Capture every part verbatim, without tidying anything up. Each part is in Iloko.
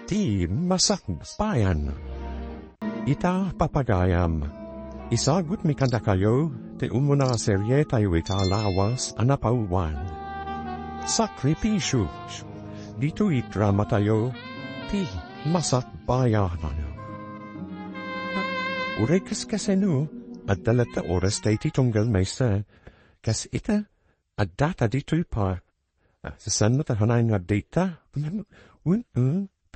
Ti Masakbayan. Ita, papagayam, isagutmi kadakayo ti umuna a serie tayo ita a lawas a napauluan. Sakripisyo. Ditoy dramatayo, Ti Masakbayan. Uray kaskasano, adda latta oras daytoy tunggal maysa. Kas ita, adda ta ditoy pa. Ah, saan met a hanay nga dayta? Wen, wen,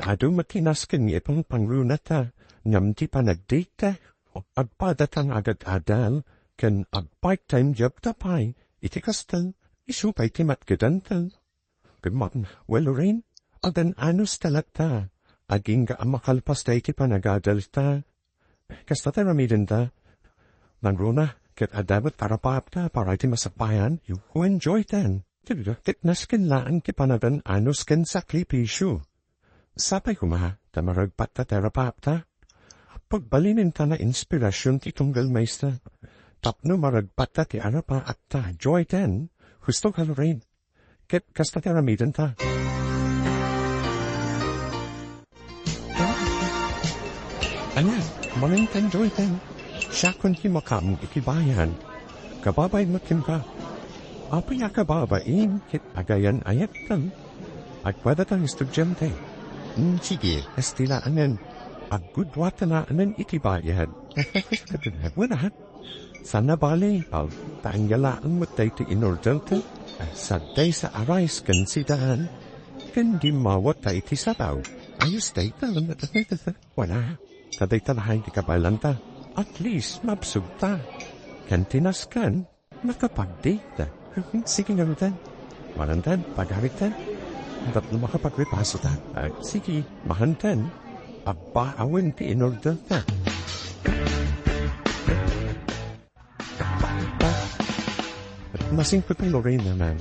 adu met ti nasken nga ipangpangrunata. Ngem ti panagdayta, agpadata nga agad-adal, ken agpart-time job ta pay. Iti kasta, isu pay ti matkedanta. Ket man, well, Lorraine, agan-anos ta latta. Agingga a makalpas daytoy panagadalta. Kasta ti aramidenta. Nangruna, ket adda met arapaapta para iti masakbayan, you enjoy then. Ket nasken laeng ti panagan-anos ken sakripisyo. Sapay koma, ta maragpatta ti arapaapta. Pagbalinenta nga inspirasyon ti tunggal maysa. Tapno maragpatta ti arapaapta, joy then, husto ka, Lorraine. Ket kasta ti aramidenta. Ania, manginkan joyten. Siakon ti makaammo iti bayan. Kababain met kenka. Apay a kababain ket agayan-ayattan. Agpada ta nga estudiante. Mm, sige, esti laengen. Aggudua ta laengen iti bayad. Wen a, Saan a bale, ta ania laeng met daytoy inorderta, sadaysa a rice ken sidan, ken gimmawatta iti sabaw. Ayos dayta. Wala, ta dayta laeng ti kabaelanta. At least, mabsogta. Ken ti nasken, nakapagdate. Sige ngaruden. Manen, pagaritan. Tapno makapagripasotan. Ay, sige, mahanten. Abba, awan ti inorderta. Masingpet ni Lorena man.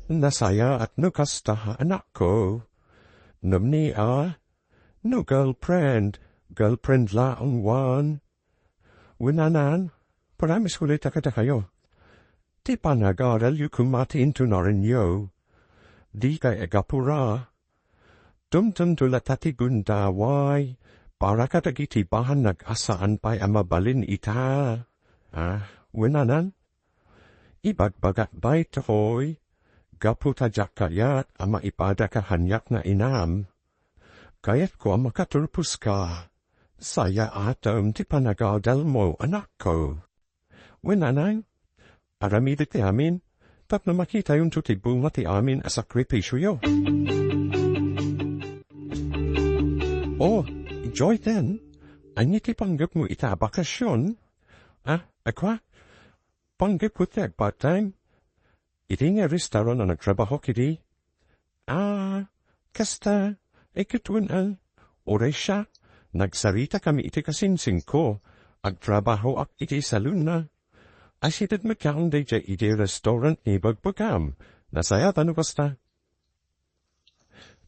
Nasayaat no kasta, anakko. Ngem ni a, no girlfriend, girlfriend laeng wen. Wen nanan, promise ko dayta kadakayo. Ti panagaralyo koma ti intonarenyo. Dikay agapura. Tumtumdo latta ti gundaway, para kadagiti bahannak a saan pay a mabalin ita. Ah, wen nanan? Ibagbagak daytoy, gapu ta diak kayat a maipadaka kaniak nga inam. Kayatko a makaturposka. Sayaatem ti panagadalmo, anakko. Wen, nanay, aramidek ti amin, tapno makitayonto ti bunga ti amin a sakripisioyo. Oh, Joyden, ania ti panggepmo ita a bakasion? Ah, a kua? Panggepko ti agpart-time. Iti nga restaurant a nagtrabahok idi. Ah, kasta, ay ket wen a, uray siak, nagsaritakami iti kasingsingko, agtrabahoak iti salonna. Asideg met laeng daydiay idi restaurant nga ibagbagam, nasayaat no kasta.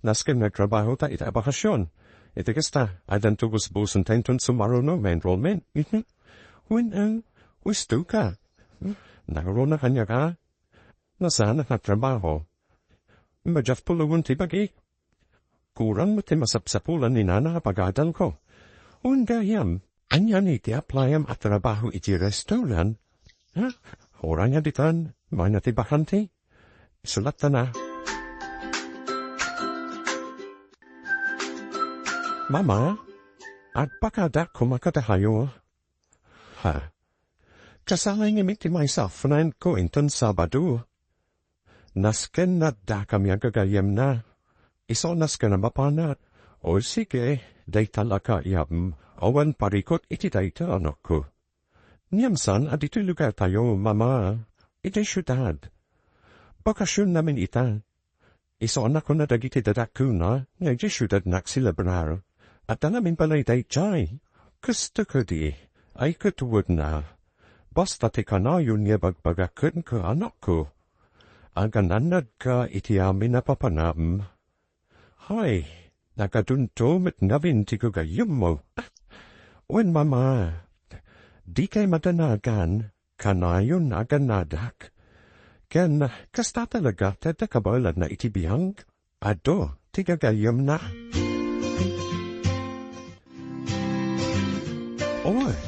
Nasken nga agtrabahota ita a bakasion. Iti kasta, addanto busbusentayo inton sumaruno nga enrollment. Mhm. Wen a, husto ka. Nangruna kaniak a, Nasaan a trabaho? Madiat pulongen ti bagik. Kurang met ti masapsapulan ni nana a pagadalko. Wen gayam, ania ni ti applyam a trabaho iti restaurant? Ha? Uray nga ditan, mayna ti bakante. Isulatana. Mama, agpakadak koma kadakayo. Ha? Kasalay ngamin ti maysa a friend ko inton Sabado. Nasken nga addakami a gagayyemna. Isu nasken a mapanat. O sige, dayta la kayam, awan parikut iti dayta, anakko. Ngem saan a ditoy lugartayo, Mama, idiay siudad. Bakasionnamin ita. Isu a nakuna dagiti dadakkona nga idiay siudad nga agselebrar. Adda ngamin balay daydiay. Kasta kadi, ay katuwedna. Basta ti kanayon nga ibagbagak kenka, anakko. Aganannadka iti amin a papanam. Hay, nagadunto met ngamin ti gagayyemmo. Wen, Mama, dikay madanagan, kanayon a gannadak. Ken kasta talaga ti adda kabaelanna iti biag? Adu ti gagayyemna. Oy,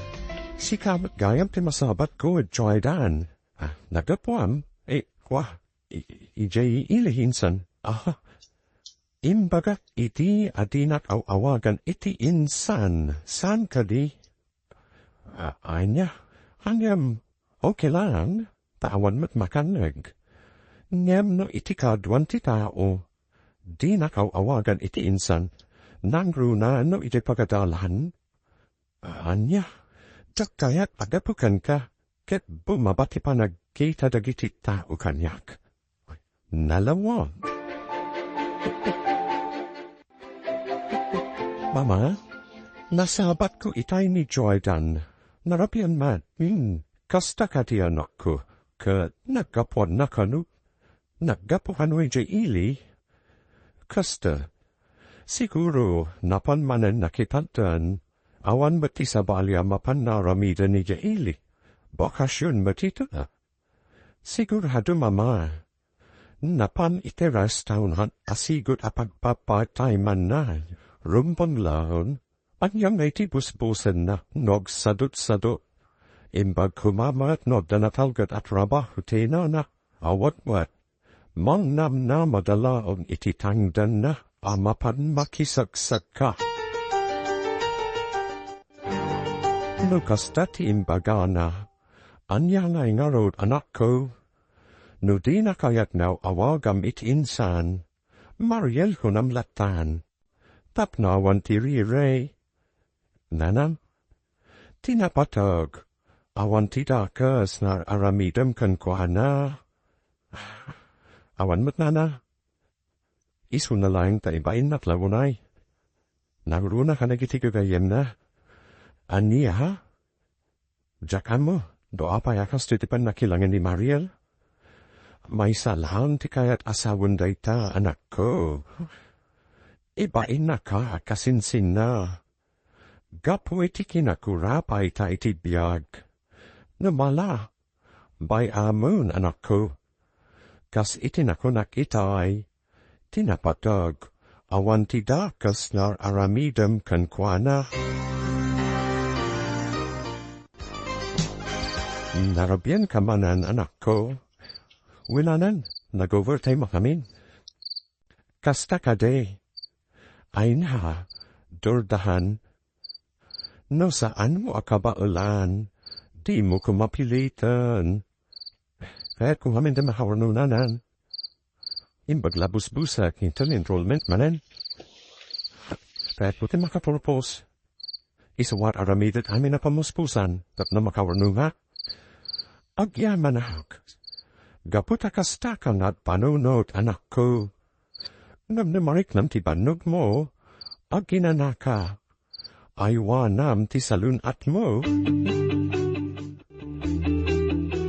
sika met gayam ti masabatko, Joydan. Ah, naggapuam? Eh, kwa, i-, idiay ili insan. Aha. Imbagak iti a dinak aw-awagan iti insan. Saan kadi? Ah, ania? Ngem, okay lang, ta awan met makanneg. Ngem no iti kaaduan ti tao, dinak aw-awagan iti insan, nangruna no iti pagadalan. Ania? Diak kayat a gapu kenka, ket bumaba ti panagkita dagiti tao kaniak. Nalawag. Mama, nasabatko itay ni Jordan. Narabian man. Hmm, kasta kadi anakko, ket naggapuanna kano? Naggapu kano idiay ili? Kasta. Siguro, napan manen nakitantan. Awan met ti sabali a mapan naaramiden idiay ili. Bakasion met ita. Sigurado, Mama. Napan iti restaurant a sigud a pagpapataymanna. Rumbeng laeng. Ania ngay ti busbusenna no agsadutsado? Imbag koma met no adda natalged a trabaho ti inana. Awan met. Mangnamnamada laeng iti tangdanna a mapan makisagsagka. No kasta ti imbagana, ania ngay ngarud, anakko? No dina kayat nga aw-awagam iti insan, Mariel kunam lattan. Tapno awan ti rirey. Nanang, ti napateg, awan ti dakes nga ar-aramidem kenkuana. Awan met, nana. Isuna laeng ta ibainnak la unay. Nangruna kadagiti gagayyemna. Ania? Diak ammo, no apay a kastoy ti pannakilangen ni Mariel. Maysa laeng ti kayat a sawen dayta, anakko. Ibainnaka a kasinsinna. Gapu iti kinakurapay ta iti biag. No mala, bay-amon, anakko. Kas iti nakunak itay, ti napateg, awan ti dakes nga ar-aramidem kenkuana. Narabianka manen, anakko. Wen anan, nag-overtime-ak ngamin. Kasta kadi. Ay na, Jordan. No saanmo a kabaelan, dimo koma piliten. Kayatko ngamin ti makawarnunganan. Imbag la busbusak inton enrollment manen. Kayatko ti makapurpos. Isu a aramidek amin a pamuspusan tapno makawarnungak. Agyamanak. Gapu ta kastaka nga agpanunot, anakko. Ngem no mariknam ti bannogmo, aginanaka. Aywanam ti salun-atmo.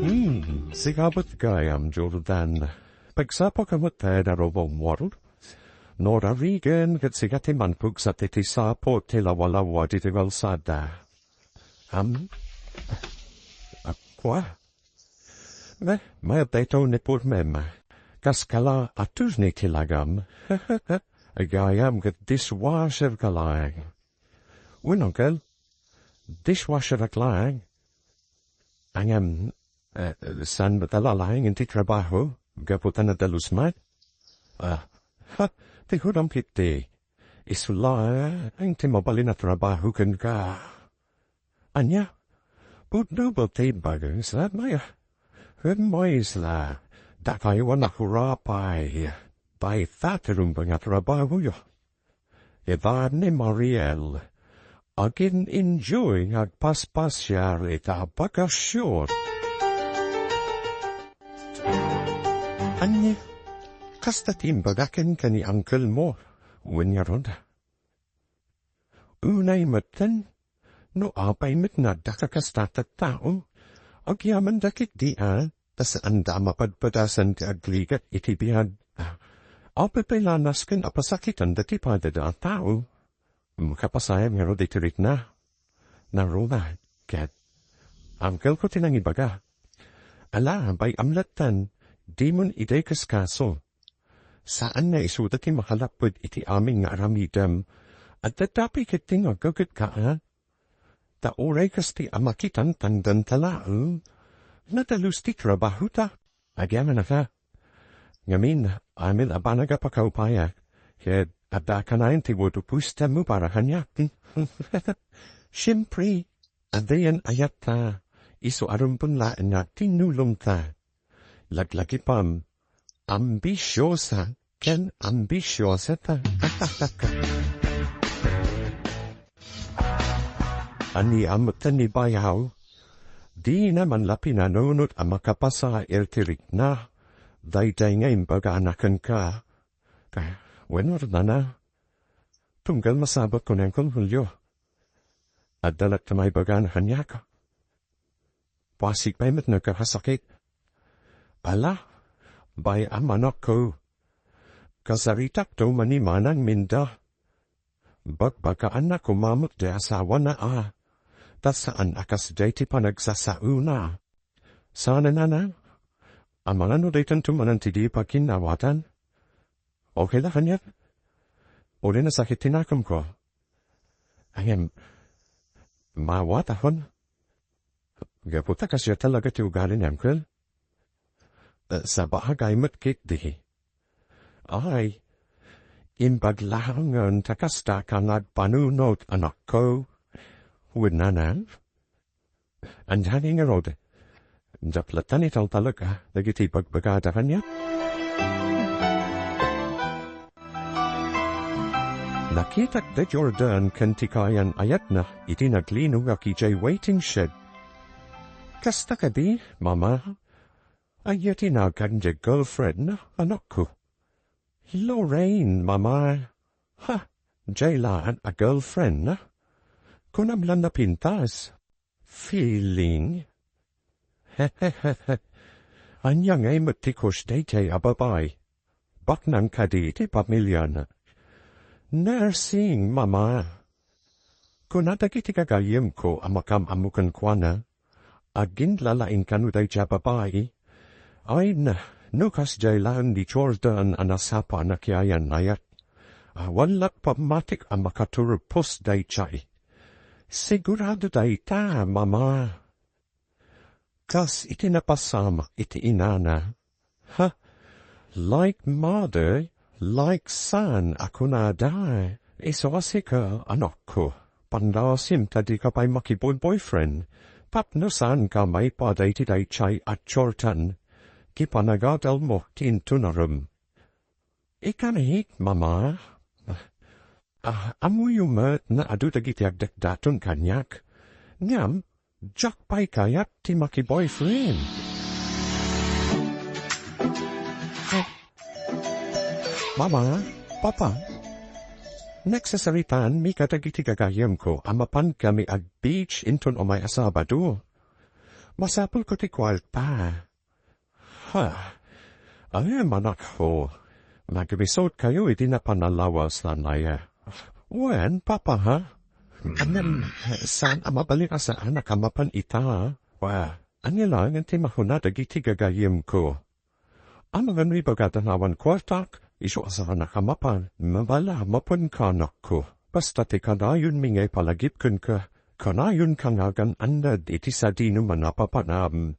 Hmm, sika met gayam, Jordan. Pagsapok a met ti Robong World. No rarigen ket sika ti manpugsa ti, ti sapo ti lawalawa ditoy kalsada. Am? Akua? Mayat daytoy unipormem. Kas kala attorney ti lagam. Gayam ket dishwasher ka laeng. Wen, uncle, dishwasher ak laeng. Ngem, eh, saan met a lalaengen ti trabaho? Gapu ta nadalus met? Ah, ha, ti hudam ket ti. Isu laeng ti mabalin a trabaho kenka. Ania? Pudno ba ti bagas la, Maya? Wen, Maya, dakaywan a kurapay. Dayta ti rumbeng a trabahoyo. Ibaon ni Mariel, agin-enjoy nga agpaspasiar ita a bakasion. Ania? Kasta ti imbagaken ken ni uncle mo, wen ngarud? Unay metten, no apay met nga adda kakasta a tattao, agyamanda ketdi a, ta saanda a mapadpadasan ti agligat iti biag. Apay pay la a nasken a pasakitan dati padada a tao? Makapasayab ngarud iti rikna. Naruna, ket, uncle ko ti nangibaga. Ala, bay-am lattan, dimon idi kaskaso. Saan nga isuda ti makalapped iti amin nga aramidem. Adda dapay ket ti nga aggagetka, a? Ta uray kasta a makitan, tangdanta laeng. Nadalus ti trabahota. Agyamanak. Ngamin, amin a banag a pakaupayak, ket adda kanayon ti wood puestem para kaniak. Siempre, adda yan ayat ta, isu a rumbeng laeng nga tinulongta. Laglagipem, ambisiosa ken ambisiosata. Aniamet ni bayaw, dina man la pinanunot a makapasair ti rikna, daydiay nga imbagana kenka. Ka, wenno, nana, tunggal masabet kunen kun Julio. Adda latta maibagana kaniak. Bassit pay met nagkakasakit. Ala, bay-am, anakko. Kasaritakto man ni Manang Minda. Bagbagaanna koma met ti asawana a, ta saan a kasdiay ti panagsasaona. Saan a, nana, amangan no daytanto manen ti di pakinnawatan? Okay la kaniak? Uray nasakit ti nakemko. Ngem, maawatan. Gapu ta kasdiay talaga ti ugali ni Uncle. Eh, sabagay met ketdi. Ay, imbag laengen ta kasta ka nga agpanunot, anakko. Wen, nana? Ania ngay ngarud? Diak latta ni taltalek, ah, dagiti ibagbagada kaniak. Nakitak da Jordan ken ti kayan-ayatna iti naglinongak idiay waiting shed. Kasta kadi, Mama? Ania ti nagan diay girlfriendna, anakko? Lorraine, Mama. Ha, diay laeng a girlfriendna? Kunam la napintas. Feeling? Ania ngay met ti kus daydiay a babai? Baknang kadi ti pamiliana? Nursing, Mama. Kuna dagiti gagayyemko a makam-ammo kenkuana, aginlalaing kano daydiay a babai. Ay na, no kasdiay laeng ni Jordan a nasapa a nakiayan-ayat, awan laeng pammatik a makaturpos daydiay. Sigurado dayta, Mama. Kas iti napasamak iti inana. Ha? Like mother, like son a kunada. Isu a sika, anakko. Pandasim ta dika pay makiboy-boyfriend. Tapno saanka maipada iti daydiay a Jordan. Ti panagadalmo ti intunarem. Ikanahik, Mama. Ah, ammoyo met nga adu dagiti agdatdaton kaniak. Ngem, diak pay kayat ti makiboyfriend. Ah. Mama, Papa, nagsasaritaanmi kadagiti gagayyemko a mapankami ag-beach inton umay a Sabado. Masapulko ti kuarta. Ha? Ay, manakko. Nagmisutkayo iti napan a lawas, nanay. Wen, Papa, ha? Ngem, saan a mabalin a saanak a mapan ita? Wa, ania laeng ti makuna dagiti gagayyemko? Amangan no ibagada nga awan kuartak, isu a saanak a mapan, mabala, mapanka, anakko. Basta ti kanayonmi nga ipalagip kenka, kanayonka nga agan-annad iti sadinoman a papanam.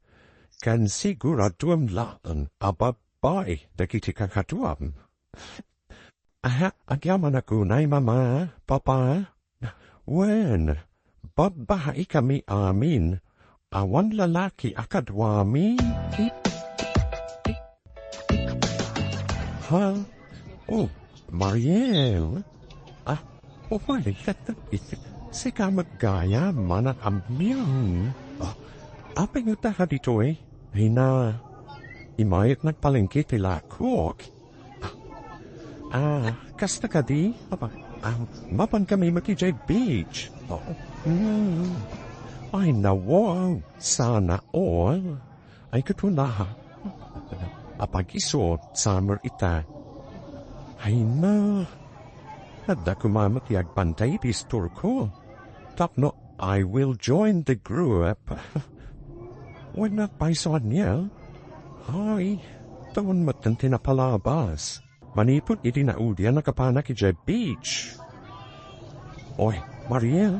Ken siguraduem laeng a babbai dagiti kakaduam. Aha, agyamanak unay, Mama, Papa? Wen, babbaikami amin. Awan lalaki a kaduami. Ha? Oh, Mariel. Ah, oh, Mariel. Sika met gayam, manang ammiang. Ah, apay ngata ka ditoy? Ay na, imayat nagpalengke ti lakok. Ah, kasta kadi? Apa, ah, mapan kami met idiay beach. Oh. Hmm. Ay, na, wow. Sana all. Ay, katuna, ha? Apag-isu, summer ita. Ay, na. Adda koma met ti agbantay iti istorko. Tapno I will join the group. Wen, napayso, ania? Ay, tawen met ti napalabas. Manipud idi naudian a kapanak idiay beach. Oy, Mariel.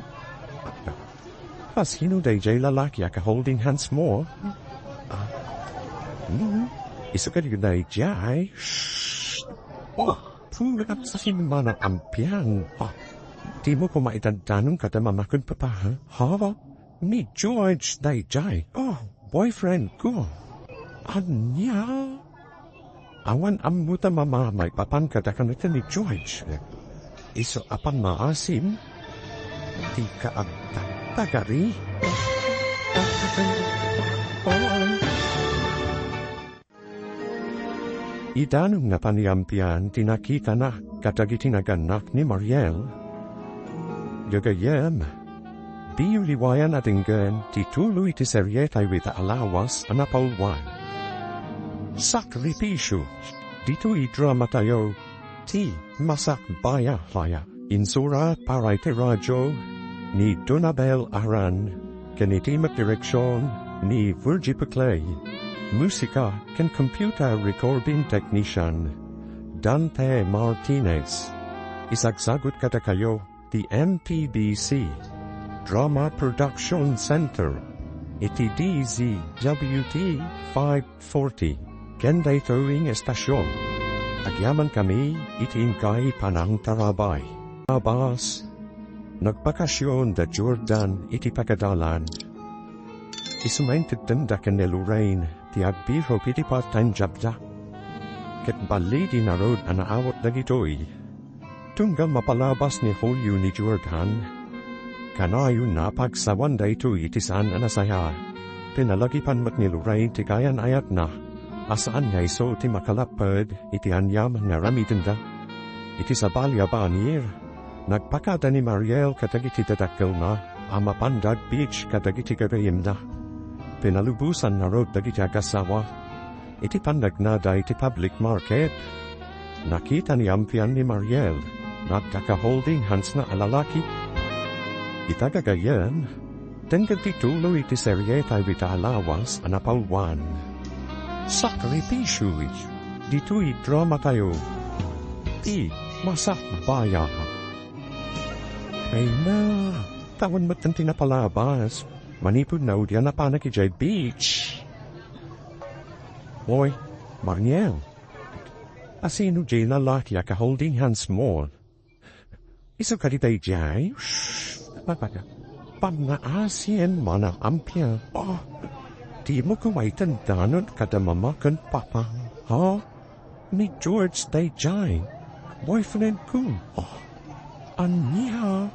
Sino daydiay lalaki a ka-holding hands mo? Ah. Hmm? Isu kadi daydiay? Shh! Oh, puro ka sa simmana ampian. Oh, di mo ko maidandanon kada mama ken papa, ha? Ha? Ni George daydiay. Oh, boyfriend ko. Ania? Awan ammo ta mama maipapan kadakami ken ni George. Isu a pannaasim, dika agtagtagari. Idanong nga paniampian ti nakitana kadagiti nagannak ni Mariel. Gagayyem, diyo liwayan a denggen ti tuloy ti serietayo ita a lawas a napauluan. Sakripisyo. Ditoy dramatayo, ti Masakbayabaya. Insurat para iti radio ni Donabel Aran, ken iti met direksion ni Virgie Peclay. Musika ken computer recording technician, Dante Martinez. Isagsagut kadakayo ti M P B C Drama Production Center iti D Z W T five forty, ken daytoy nga estasion. Agyamankami iti inkay panangtarabay. Abas, nagbakasion da Jordan iti pagadalan. Isu manen teddemda ken ni Lorraine ti agbirup iti part-time jobda. Ket balligi ngarud a naawat dagitoy. Tunggal mapalabas ni Julio ni Jordan, kanayonna a pagsawan daytoy iti saan a nasayaat. Pinalagipan met ni Lorraine ti kayan-ayatna a saan nga isu ti makalapped iti aniaman nga aramidenda. Iti sabali a banir, nagpakada ni Mariel kadagiti dadakkelna a mapanda ag-beach kadagiti gagayyemda. Pinalubosan ngarud dagiti agassawa. Iti pannagnada iti public market, nakita ni ampian ni Mariel nga adda ka-holding handsna a lalaki. Ita gagayyem, denggen ti tuloy ti serietayo ita a lawas a napauluan. Sakripisyo, ditoy dramatayo, ti Masakbayabaya. Ay na, tawen met ti napalabas, manipud naudian a panak idiay beach. Oy, Mariel, asino diay lalaki a ka-holding hands mo? Isu kadi daydiay? Shh! Pagpagpag-, pagnaasien mana ampian. Oh, dimo ko maidandanon kada mama ken papa. Ha? Ni George daydiay. Boyfriend ko. Oh, ania?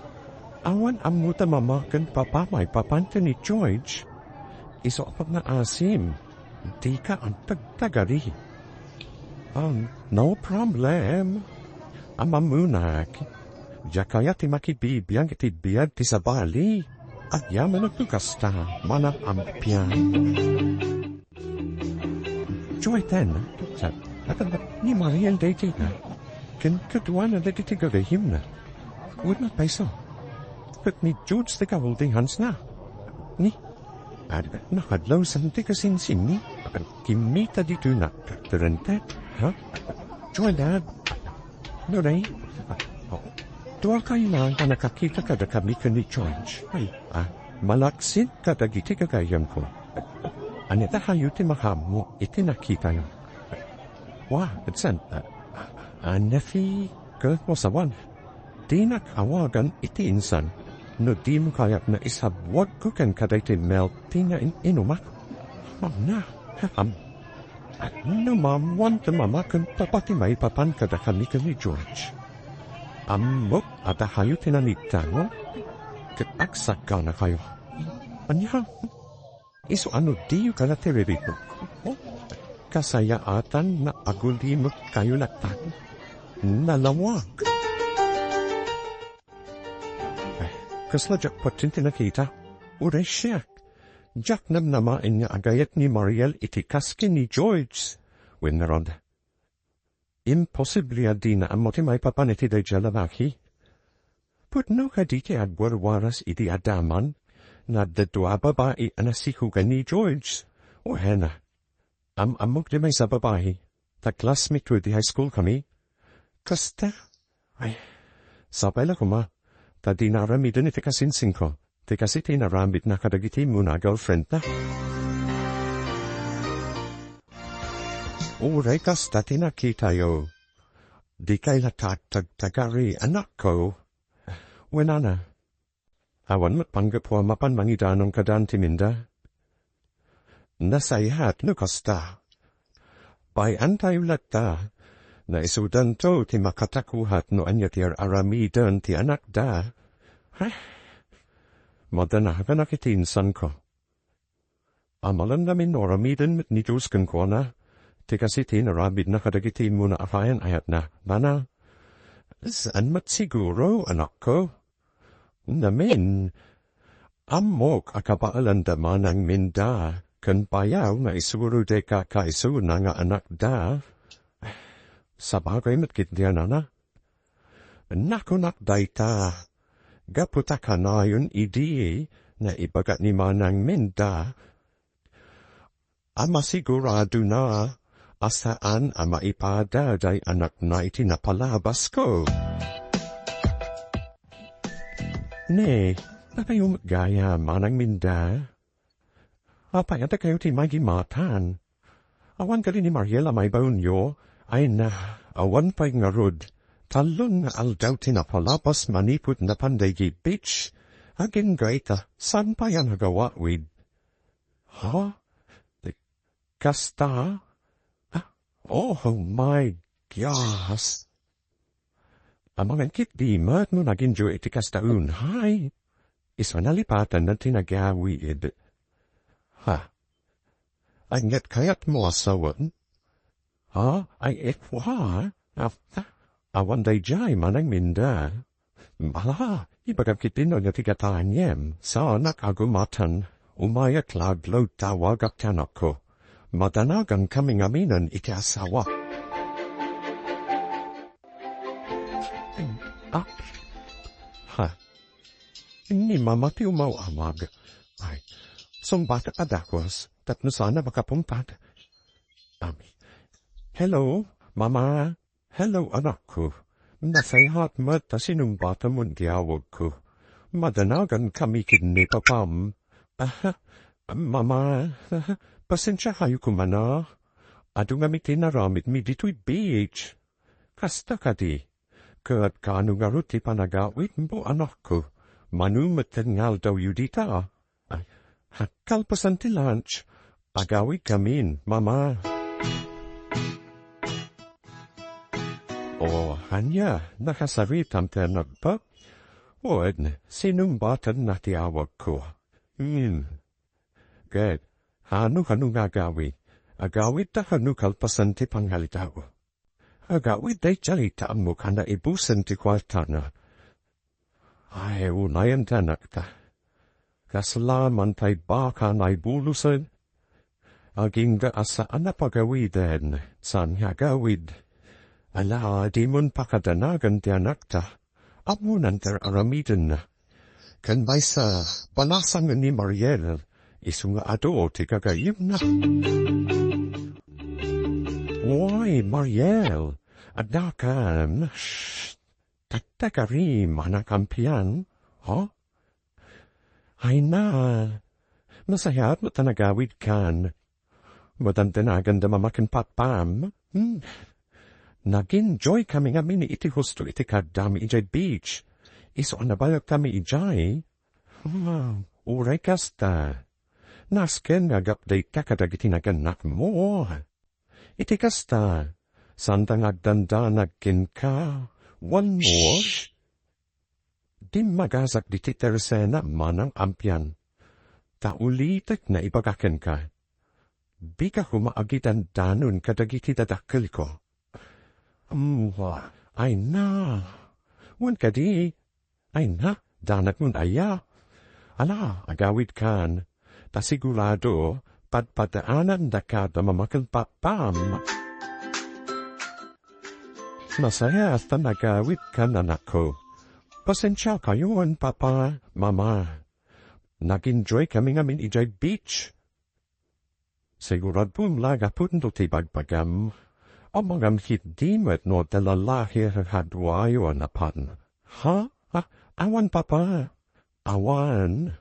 Awan ammo ta mama ken papa maipapan ken ni George. Isu a pagnaasim. Dika agtagtagari. Um, no problem. Ammonak, diak aya ti makibibiag iti biag ti sabali. Agyamanak no kasta, mana ampian. Joyten, sa, ni Mariel daytoy na. Ken kaduana dagiti gagayyemna. Wenno payso. Ket ni George ti ka-holding handsna. Ni, ad-, nakadlaw san ti kasinsinni. Kimmita ditoy na. Turente, ha? Joy, Dad. Nuray. Oh. Dua kayo na nga nakakita kadakami ken ni George. Ay, ah, malaksid kadagiti gagayyemko. Ania ta kayo ti makaammo iti nakitayo? Wa, Edson, ah, ah, Nefi, ket masawan, dinak awagan iti insan no dimo kayat nga isabwagko ken kadaytoy milk tea nga in-inumak. Mamna, am, no maammoan ti mama ken papa ti maipapan kadakami ken ni George. Ammok a dakayo ti nanigtangom, ket agsagganakayo. Ania? Isu a no diyo kayat ti ririko. Kasayaatan nga agulimekkayo latta. Nalawag. Ay, kasla jackpot ti nakita. Uray siak. Diak namnamaen nga agayat ni Mariel iti kas ken ni George. Wen ngarud, imposible a dina ammo ti maipapan iti daydiay a lalaki. Pudno kadi ti agwarwaras idi adaman nga adda dua a babai a nasikogan ni George? Wen, am-ammok ti maysa a babai, ta classmate-ko idi high school kami. Kasta? Ay, sapay la koma, ta dina aramiden iti kasinsinko. Ti kasi ti inaramidna kadagiti immuna a girlfriendna. Uray kasta ti nakitayo, dikay la tagtagtagari, anakko. Wen, ana, awan met panggapu a mapan mangidanong kada ti Minda. Nasayaat no kasta. Bay-antayo latta. Naisudanto ti makatakuhat no ania ti ar-aramiden ti anakda. Ay, madanagan a kiti insanko. Amalam ngamin no aramiden met ni Dios kenkuana, ti kasi ti inaramidna kadagiti immuna a panayan-ayatna. Nana, saan met siguro, anakko? Ngamin, ammok a kabaelanda Manang Minda ken Bayaw nga isuro dayta kaisuna nga anakda. Sabagay met ketdi a nana. Nakunak dayta, gapu ta kanayon idi naibaga ni Manang Minda a masiguradona a saan a maipada day anakna iti napalabasko. Ne, nakayo met gayam, Manang Minda? Apay a dakayo ti mangimatan? Awan kadi ni Mariel a maibaonyo? Ay na, awan pay ngarud. Tallo nga aldaw ti napalabas manipud napan daydi beach. Agingga ita, saan pay a nagawawid? Ha? Kasta? Ah, oh my gosh! Amangan ketdi met no nag-enjoy iti kasta unay. Isu a nalipatanna ti nagawid. Ha? Ay, ket kayatmo a sawen? Ha? Ay, ekwa? Afta? Awan daydiay, Manang Minda. Bala, ibagam ketdi no ania ti gataenyo. Saanak a gumatan. Umayek la aglaw tawagak ti anakko. Madanagankami ngaminen iti asawa. Ah. Ha? Ni Mama ti umaw-awag. Ay, sungbatek a dagus, tapno saan a makapungpat. Ami. Hello, Mama. Hello, anakko. Nasayaat met ta sinungbatam ti awagko. Madanagankami ken ni Papam. Aha, Mama, pasensiakayo koma. Adu ngamin ti inaramidmi ditoy beach. Kasta kadi. Ket kaano ngarud ti panagawidmo, anakko? Mano met nga aldawyo dita? Ay, kalpasan ti lunch, agawidkamin, Mama. O, ania, nakasaritam ti anakta? Wen, sinungbatanna ti awagko. Hmm. Ket, ano, ano nga agawid? Agawidta kano kalpasan ti pangaldaw? Agawid daydiay ta ammok a naibusen ti kuartana. Ay, unayen ti anakta. Kasla man tay baka naibulosen? Agingga a saan a pagawiden, saan nga agawid. Ala, dimon pakadanagan ti anakta. Ammonan ti ar-aramidenna. Ken maysa, balasangen ni Mariel, isu nga adu ti gagayyemna. Uy, Mariel, addakan. Shh. Tatta kari, Manang Ampian. Ha? Ay na, nasayaat met ta nagawidkan. Madandanaganda Mama ken Papam. Hmm. Nag-enjoy kami ngamin iti husto iti kaddami idiay beach. Isu a nabayakkami idiay. Ah, uray kasta. Nasken nga agapdate ka kadagiti nagannakmo. Iti kasta, saanta nga agdandanag kenka, one more. Dimmagasak diti tersena, Manang Ampian. Ta ulitek nga ibaga kenka. Dika koma agidandanon kadagiti dadakkelko. Ammo, ay na. Wen kadi, ay na, danagmon aya. Ala, agawidkan. Ta sigurado, padpadaanandaka da Mama ken Papam. Nasayaat ta nagawidkan, anakko. Pasensiakayon, Papa, Mama. Nag-enjoy kami ngamin idiay beach. Siguradom la gapu no ti bagbagam. Amangan ketdi met no adda lalaki kakaduayo a napan. Ha? A-, awan, Papa. Awan.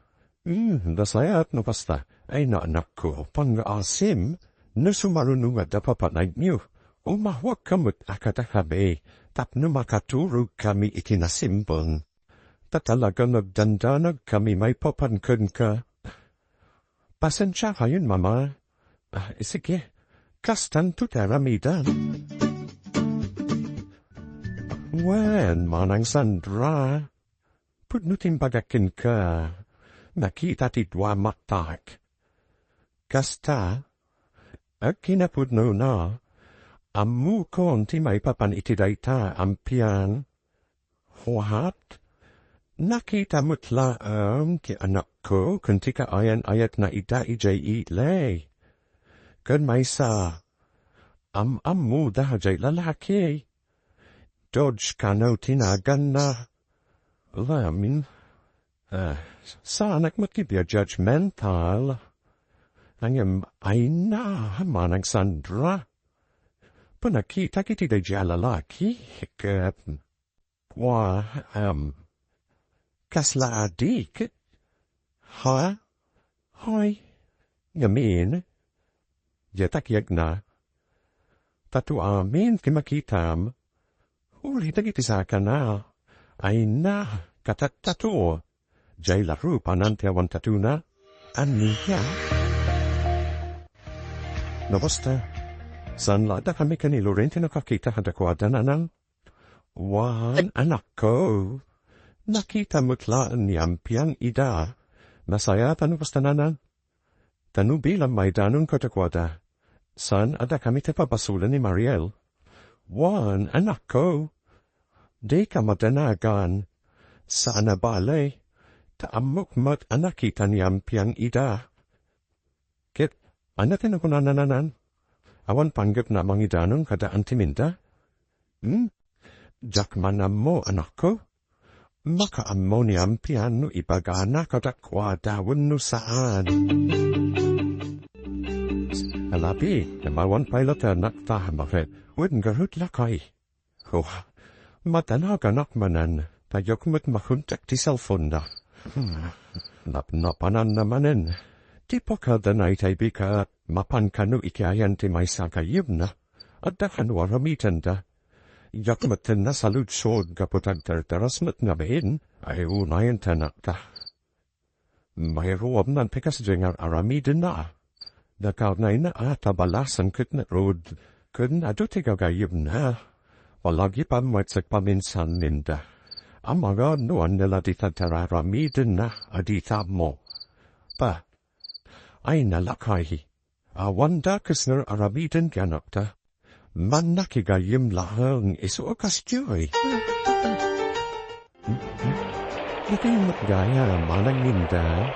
Hmm, nasayaat no kasta. Ay, anakko, pangngaasim, no sumaruno nga adda papanagyo, umahuakka met a kadakami tapno makaturogkami iti nasimbang. Ta talaga nagdandanagkami maipapan kenka. Pasensiakayon, Mama. Ah, sige, kastanto ti aramidem. Wen, Manang Sandra, pudno ti imbagak kenka, nakita ti dua a matak. Kasta, agkinapudnona, ammokon ti maipapan iti dayta a ampian. What? Nakita met laeng ti anakko ken ti kaayan-ayatna ida idiay ili. Ken maysa, am-ammoda diay lalaki. Dodge kano ti naganna. Lamin, ah, saanak met ti judgmental. Ngem, ay na, Manang Sandra. Panakitak iti daydiay a lalaki, ket, wa, em, kasla adik? Ha? Hoy, ngamin, diak yegna. Tato amin ti makitam. Uli dagiti sakana. Ay na, katattato. Diay larupanan ti awan tatona. Ania? No basta, saan la dakami ken ni Loren ti nakakita kadakuada, Nanang? Wen, anakko. Nakita met laeng ni ampian ida. Nasayaat no kasta, Nanang. Ta no bilang maidanon kadakuada, saan a dakami ti pabasolen ni Mariel. Wen, anakko, dika madanagan. Saan a bale, ta ammok met a nakita ni ampian ida. Ket, ania ti nakunana, Nanang? Awan panggepna a mangidanon kada antiminda? Hmm? Diak man ammo, anakko. Makaammo ni ampian no ibagana kadakuada wenno saan. Alabi, awan pay latta, anakta, bakit? Wen garud lakay. Oh, madanaganak manen, ta diak met makontak ti cellphone-na. Hmm, napnapananna manen. Ti pakadana itay bigat, mapan kano iti ayan ti maysa a gayyemna. Adda kano aramidenda. Diak met nasaludsod gapu ta agtartaras met ngamin, ay unayen ti anakta. Mairuamnan ti kasdiay nga ar-aramidenna. Nakaunayna a ta balasen ket ngarud, ken adu ti gagayyemna. Palagi pay met sagpaminsanninda. Amangan no ania la dita ti ar-aramidenna a dita ammo. Pa, ay na lakay. Awan dakes nga ar-aramiden ti anakta. Mannakigayyem laeng isu a kasdiay. Ditoy met gayam, Manang Minda.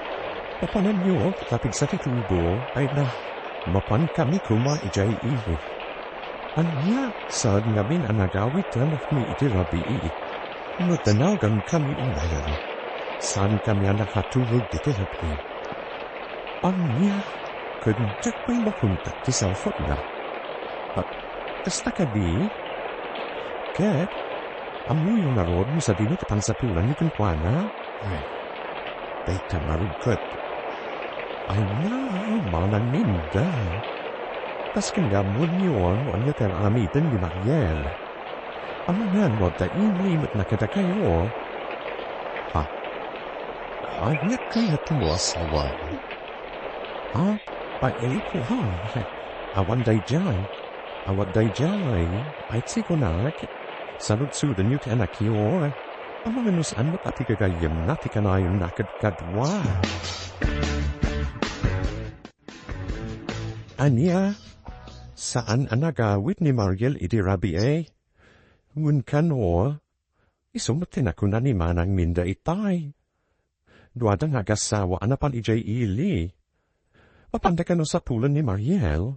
Papananyo, ta pigsa ti tubo, ay na, mapankami koma idiay ili. Ania, saan ngamin a nagawid ti anakmi iti rabii. No danagankami unayen, saankami a nakaturog iti rabii. Ania, ket diak pay makontak ti cellphone-na. Ah, kasta kadi? Ket, ammoyo ngarud no sadino ti pangsapulanyo kenkuana? Ay, dayta ngarud ket. Ay na, Manang Minda. Kasken nga ammoenyo no ania ti ar-aramiden ni Mariel. Amangan no adda imli met na kadakayo. Ha? Ania kayat mo asawa? Ha? Ay, ay, ko, ha? Awan daydiay. Awan daydiay. Ay, sikunak. Saludsodenyo ti anakyo. Amangan no saan met a ti gagayyemna ti kanayonna kadkadua. Ania? Saan a nagawid ni Mariel idi rabii? Wen kano, isu met ti nakuna ni Manang Minda itay. Duada nga agassawa a napan idiay ili. Mapanda kano sapulen ni Mariel?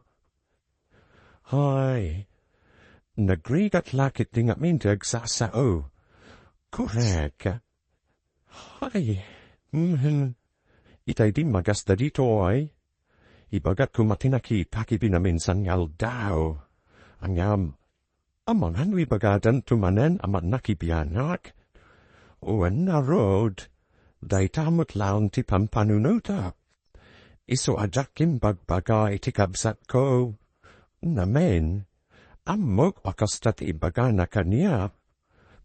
Hay, nagrigat la ketdi ngamin ti agsasao. Korek. Hay, mhm. Itay dimmagasda ditoy. Ibagak koma ti nakitak idi naminsan nga aldaw. Ngem, amangan no ibagadanto manen a mannakibianak. Wen ngarud, Dayta met laeng ti pampanunota. Isu a diak imbagbaga iti kabsatko. Namen, ammok a kasta ti ibagana kaniak.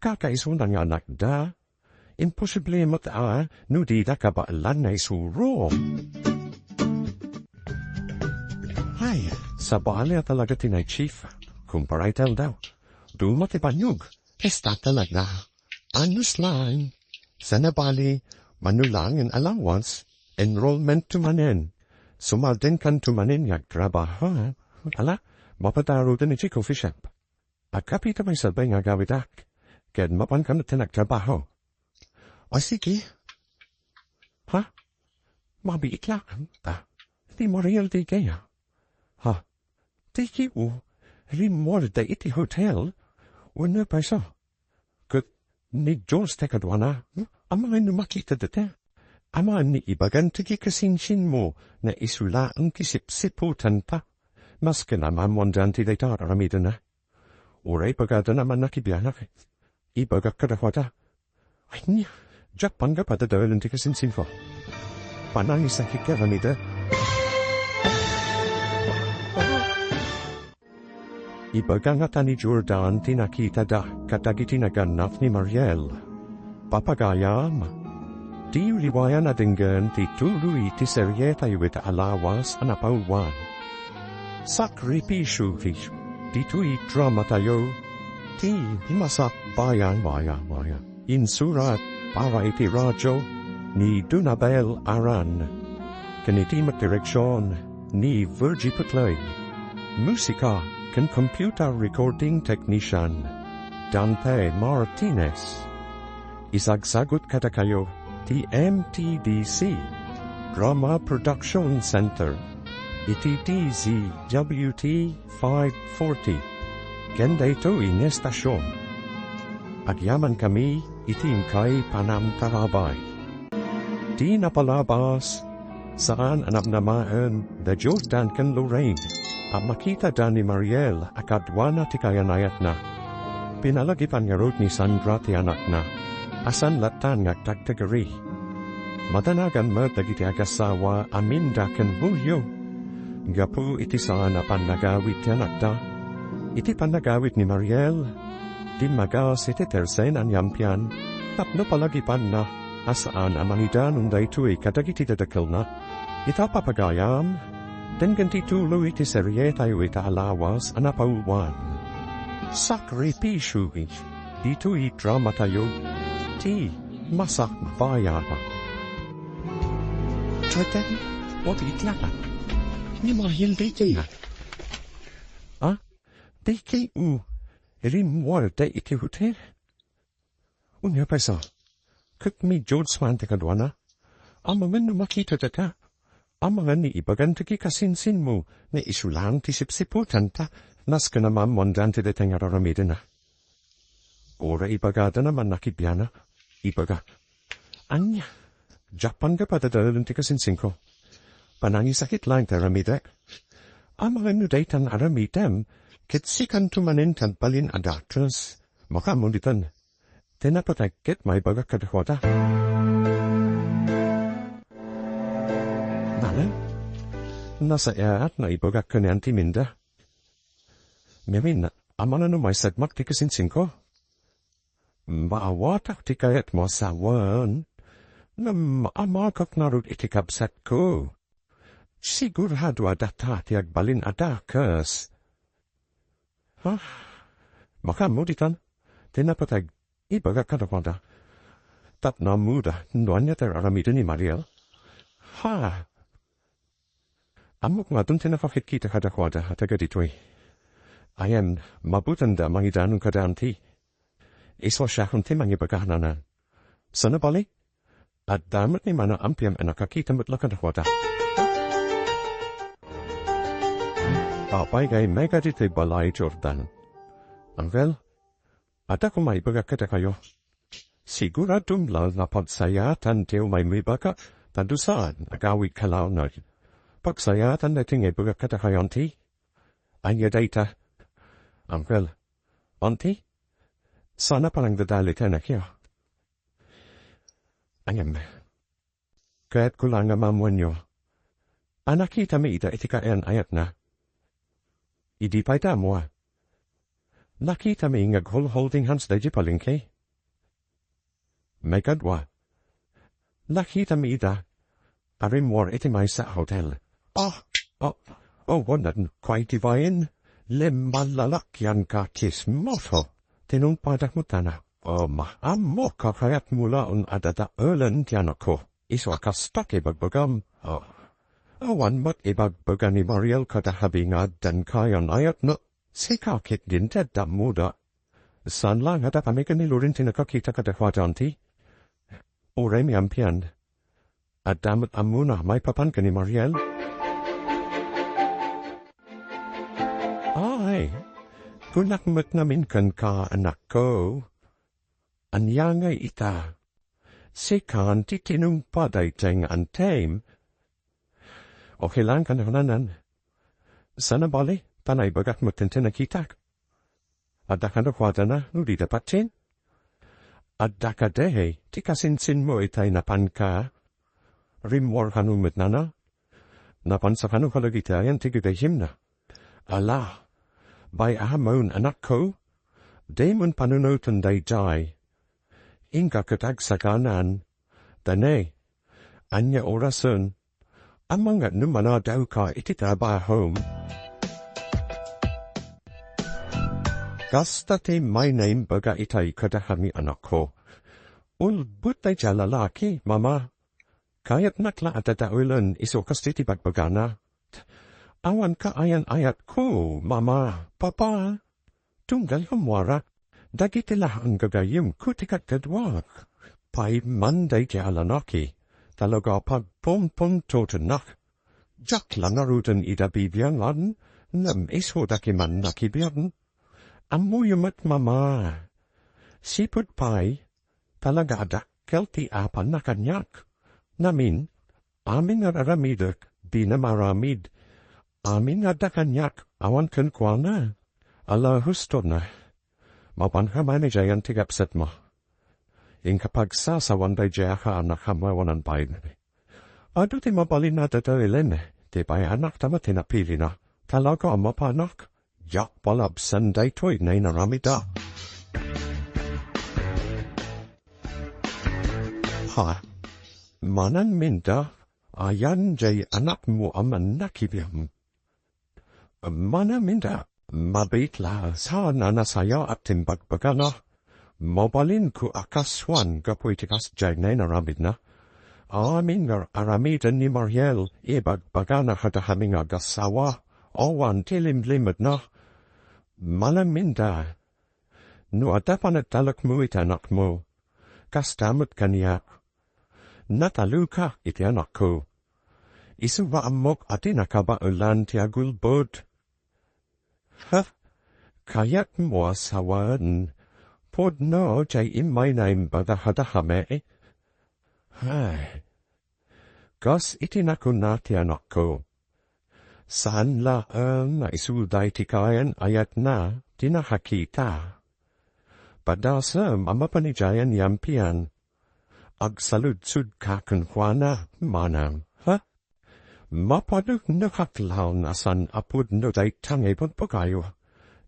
Kakaisuna nga anakda. Imposible met a no dida kabaelan nga isuro. Ay, sabali a talaga ti night shift. Kumpara iti aldaw. Duma ti banyog. Kasta talaga. Anus lang. Sana bali, mano lang in allowance, enrollment to manen. Sumalden kan to manen nga agtrabaho. Ala, mapadaroden iti coffee shop. Agkapita may sabay nga agawidak. Ket mapan kano ti nagtrabaho. O sige. Ha? Mabiit lang. Ta. Ti Mariel ti kaya. Ha? Ti ki u. Rimmuar da iti hotel. Wenno payso. Ket ni George ti kaduana. Amangan no makita dita. Amangan ni ibagan ti kikasinsinmo na isulaen ti sipsiputanta. Maski na mamuandan ti dayta aramidena. Uray pagada naman nakibianak. Ibagak kadakuada. Ay niya, diak pangga padadaelen ti kasinsinko. Panangisakit ka, Ramida. Ibaga ngata ni Jordan ti nakitada kadagiti nagannak ni Mariel. Papagayam, ti liwayan a denggen ti tuloy ti serietayo ita a lawas a napauluan. Sakripisyo ti, ditoy dramatayo, ti Masakbayan, Bayan, Bayan. Insurat para iti radyo ni Donabel Aran. Ken iti met direksion ni Virgie Putlay. Musika ken computer recording technician, Dante Martinez. Isagsagut kadakayo ti M T D C Drama Production Center iti D Z W T five forty. Ken daytoy nga estasion, agyamankami iti inkay panangtarabay. Ti napalabas, saan a namnamaen da Jordan ken Lorraine a makitada ni Mariel a kaduana ti kayanayatna. Pinalagipan ngarud ni Sandra ti anakna, a saan lattan nga agtagtageri. Madanagan met dagiti agassawa a Minda ken Julio. Gapu iti saan a pannagawid ti anakda, iti pannagawid ni Mariel, dimmagas iti tersen a niampian tapno palagipanna a saan a mangidanon daytoy kadagiti dadakelna. Ita, papagayam, denggen ti tuloy ti serietayo ita a lawas a napauluan. Sakripisyo, ditoy dramatayo, ti Masakbayan. Jordan, what itlaka? Ni Mariel daytoy. Ha? Daytoy, mm, rimmuar da iti hotel. Unya pay sa, ket ni George man ti kaduana. Amangan no makita data. Amangan ni ibagan ti kikasinsinmo nga isu lang ti sipsiputanta, maski na maammoandan ti dayta nga ar-aramidena. Uray ibagada naman nakibiana, ibaga, "Ania, diak pangga padadaelen ti kasinsinko. Panangisakit lang ti aramidek. Amangan no daytan aramidem, ket sikanto manen ti agbalin a dakes. Makaammo ditan. Ti napateg ket maibagak kadakuada." Nalem, nasayaat nga ibagak ken ni Auntie Minda. Ngamin, amangan no maisagmak ti kasinsinko. Maawatak ti kayatmo a sawen, ngem amakak ngarud iti kabsatko. Sigurado a data ti agbalin a dakes. Ha? Makaammo ditan, ti napateg, ibagak kadakuada. Tapno ammoda no ania ti ar-aramiden ni Mariel. Ha? Ammok nga adun ti nakakitkita kadakuada a taga ditoy. Ayan, mabutanda mangidanon kada Auntie. Isu a siakon ti mangibaga nanan. Sana bali? Adda met ni mana ampiem a nakakita met la kadakuada. Apay ngay mega ditoy balay, Jordan? Uncle, adda koma ibagak kadakayo. Siguradom la nga pagsayaatan ti umay mibagak, ta dusa, agawid kalawnay. Pagsayaatan daytoy nga ibagak kadakayo, Auntie. Ania dayta? Uncle, Auntie, sana panangdadalitanak ya. Ngem, Kayatko la nga maammoanyo a nakitami ida iti kaayan-ayatna. Idi pay ta ammo, nakitami nga ag-holding hands daydi palengke. Maikadua, nakitami ida a rimmuar iti maysa a hotel. Ah, ah, awanen, kuay ti bain, lemma lalakyan ka chismoso. Tinungpadak met tana. Ama, ammok a kayatmo laeng a dadaelen ti anakko. Isu a kasta ti ibagbagam. Ah, awan met ibagbaga ni Mariel kadakayo nga addan kaayan-ayatna. Sika ketdin ti adda ammoda. Saan la nga adda kami ken ni Loren ti nakakita kadakuada, Auntie. Uray mi ampian, adda met ammona maipapan ken ni Mariel? Ay, kunak met ngamin kenka, anakko. Ania ngay ita? Sikan ti tinungpa daytoy nga antiem. Okay lang, kanakunanan. Saan a bale, ta naibagak met ti nakitak. Adda kadakuada no dida patien? Adda kadi ti kasinsinmo itay napanka? Rimmuar kano met nana? Napansa kano kadagiti ayan ti gagayyemna? Ala, bay-amen, anakko. Dimon panunotna daydiay. Inka ket agsaganan. Dane, ania orasen? Amangan no manadawka iti trabahom. Kasta ti may naimbaga itay kadakami, anakko. Ulbod daydiay a lalaki, Mama. Kayatnak la a dadaelen isu kas ti ibagbagana. Awan kaayan-ayatko, Mama, Papa. Tunggal ammoak, dagiti laeng gagayyemko ti kadkaduak. Pay man daydiay a lalaki, talaga a pagpumpuntotennak. Diak la ngaruden ida bibiangan, ngem isuda ti mannakibiang. Ammoyo met, Mama. Sipud pay, talaga a dakkel ti apanna kaniak. Ngamin, amin nga ar-aramidek, dina maaramid. Amin nga adda kaniak, awan kenkuana. Ala, hustona. Mapanka man idiayen ti gapsetmo. Inka pagsasawan daydiay a kaanakam a awanan bain. Adu ti mabalin a dadaelen, ti bayanak ta met ti napilina. Talaga a mapanak. Diak palabsen daytoy nga inaramidda. Ha? Manang Minda, ayan diay anakmo a mannakibiang? Manang Minda, mabiit la saan a nasayaat ti ibagbagana. Mabalinko a kasuan gapu iti kasdiay nga inaramidna. Amin nga ar-aramiden ni Mariel, ibagbagana kadakami nga agassawa, awan ti limlimedna. Manang Minda, no adda panagtalekmo iti anakmo, kasta met kaniak. Nataloka iti anakko. Isu nga ammok a ti nakabaelan ti agulbod. Ha? Kayatmo a sawen? Pudno diay immay naimbaga kadakami? Ay, kas iti nakuna ti anakko, saan laeng nga isuda iti kaayan-ayatna ti nakakita. Padasem a mapan idiayen yampian. Agsaludsodka kenkuana, manang, ha? Mapaneknekak laeng a saan a pudno dayta nga ibagbagayo.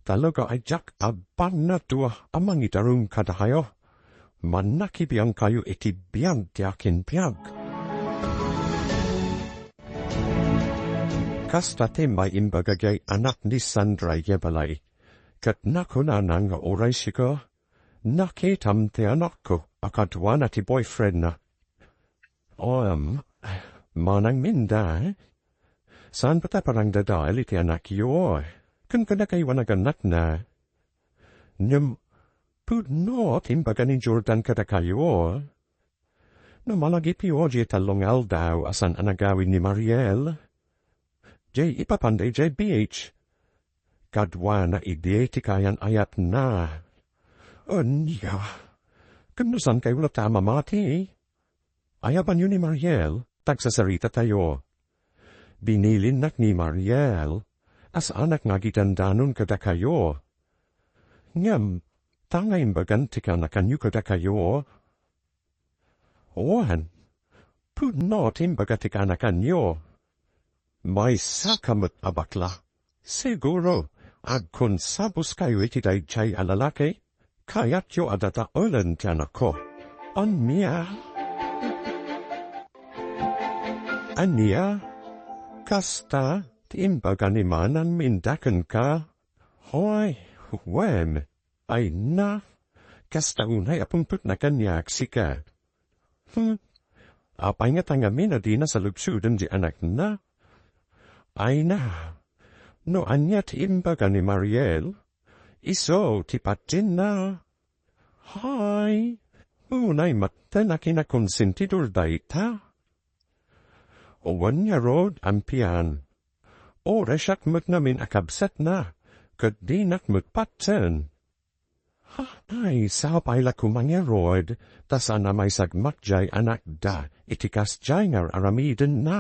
Talaga a diak a bannatwa a mangidarum kadakayo. Mannakibiangkayo iti biag ti akin biag. Kasta ti maimbag daydiay anak ni Sandra idiay balay. Ket nakunana nga uray sika, nakitam ti anakko a kaduana ti boyfriendna. Om, manang Minda, saan pay ta parang dadael iti anakyo, ken kadakayo a nagannakna. Ngem, pudno ti imbaga ni Jordan kadakayo. No malagipyo diay tallo nga aldaw a saan a nagawid ni Mariel, diay ipapan daydiay beach. Kaduana idi ti kaayan-ayatna. Ania? Ken no saankayo latta a mamati? Ayabanyo ni Mariel, ta agsasaritatayo. Binilinnak ni Mariel a saanak nga agidandanon kadakayo. Ngem, ta nga imbagan ti kaanakanyo kadakayo. Wen, Pudno ti imbaga ti kanakanyo. Maysaka met a bakla. Siguro, agkonsabuskayo iti daydiay a lalaki. Kayatyo a dadaelen ti anakko. Ania? Ania? Kasta ti imbaga ni manang mi inda kenka? Hoy, wen. Ay na, kasta unay a pungtotna kaniak sika. Hmm, apay ngata ngamin a dina saludsoden ti anakna? Ay na, no ania ti imbaga ni Mariel, isu ti patinna. Hay, unay met a kinakonsentidor dayta. Wen ngarud, ampian. Orasak met ngamin a kabsatna, ket dinak met patten. Ay, sapay la koma ngarud, ta saan a maysagmak diay anakda iti kasdiay nga ar-aramidenna.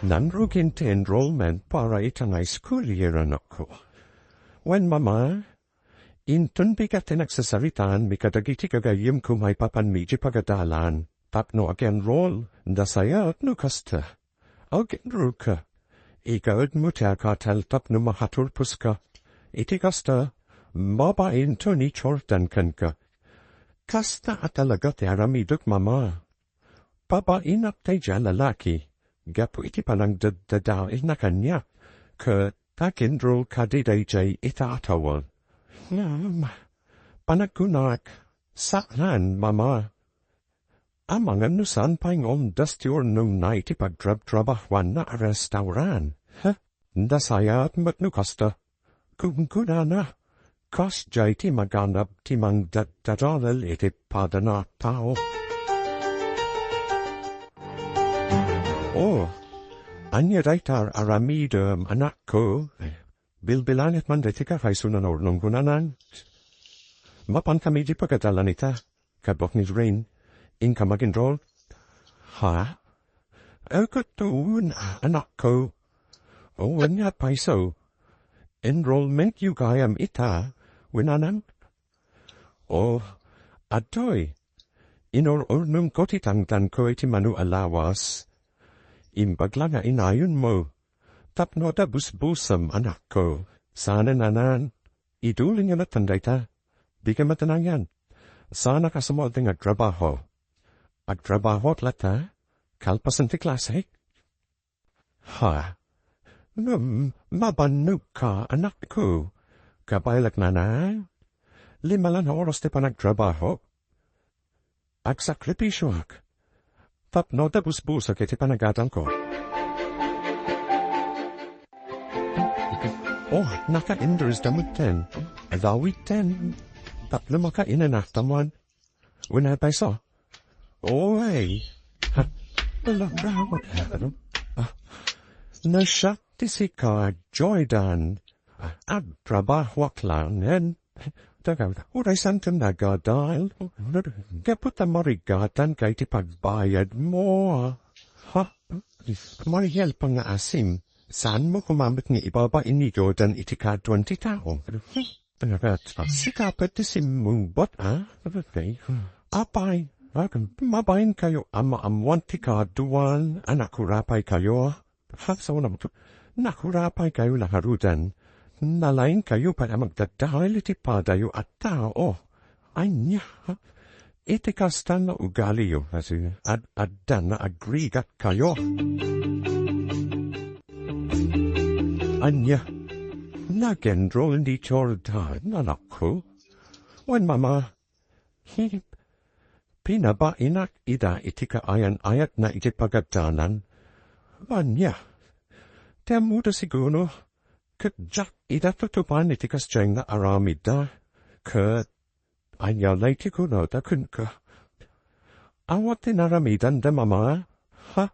Nangrugi ti enrollment para ita nga school year, anakko. Wen, Mama, inton bigat ti nagsasaritaan mi kadagiti gagayyemko maipapan mi iti pagadalan tapno ag-enroll, nasayaat no kasta. Ag-enrollka. Igaedmo ti akatel tapno makaturposka. Iti kasta, mabainto ni Jordan kenka. Kasta a talaga ti aramidek, Mama. Babainak daydiay a lalaki, gapu iti panangdadadaelna kaniak, ket ag-enroll kadi daydiay ita a tawen. Ngem, panagkunak, saan, Mama. Amangan no saan pay nga umdas ti urnongna iti pagtrabtrabahuanna a restaurant. Ha? Nasayaat met no kasta. Kunkunana, kasdiay ti maganab ti mangdadadael iti padana a tao. Oh, ania dayta ar-aramidem, anakko? Bilbilanek man dayta kakayso nga urnong, kunana. Mapankami iti pagadalan ita. Kaduak ni Lorraine, inka mag-enroll. Ha? Ket wen, anakko. O, wen nga pay isu. Enrollment-yo gayam ita, wen, anang? O, adtoy. Inur-urnongko ti tangtanko iti mano a lawas. Imbag la nga inayonmo. Tapno adda busbusem, anakko. Saanen, anang? Idulinyo latta dayta. Dika matanangan. Saanak a sumulod nga agtrabaho. Agtrabaho latta? Kalpasen ti klasek? Ha? Ngem, mabannogka, anakko. Kabaelak, nanang. Lima la nga oras ti panagtrabaho. Agsakripisioak tapno adda busbusek iti panagadalko. Oh, naka-endorse da metten. Adda awitten. Tapno makainanakta man. Wen, apay isu? Oy. Ha? Ala, bravo. Ah, nasiak ti sika, Jordan. Agtrabahoak laengen. Daga, uray saanka nga agadael. Gapu ta marigatanka iti pagbayadmo, a. Ha? Mariel, pangngaasim, saanmo koma met nga ibabain ni Jordan iti kaaduan ti tao. Daga, sika pay ti simmungbat, a. Apay, mabainkayo a maammoan ti kaaduan, a nakurapaykayo, a. Ha, sauna, nakurapaykayo la ngaruden. Nalaingkayo pay a magdadael iti padayo a tao. Ania? Iti kasta nga ugaliyo, ad-, adda nga agrigatkayo. Ania? Nag-enroll ni Jordan, anakko? Wen, Mama, Hi, pinabainak ida iti kaayan-ayatna iti pagadalan. Ania? Ti ammoda siguno, ket diak ida tutupan iti kasdiay nga aramidda, ket ania lay ti kunada kenka? Awan ti naramidanda, Mama? Ha?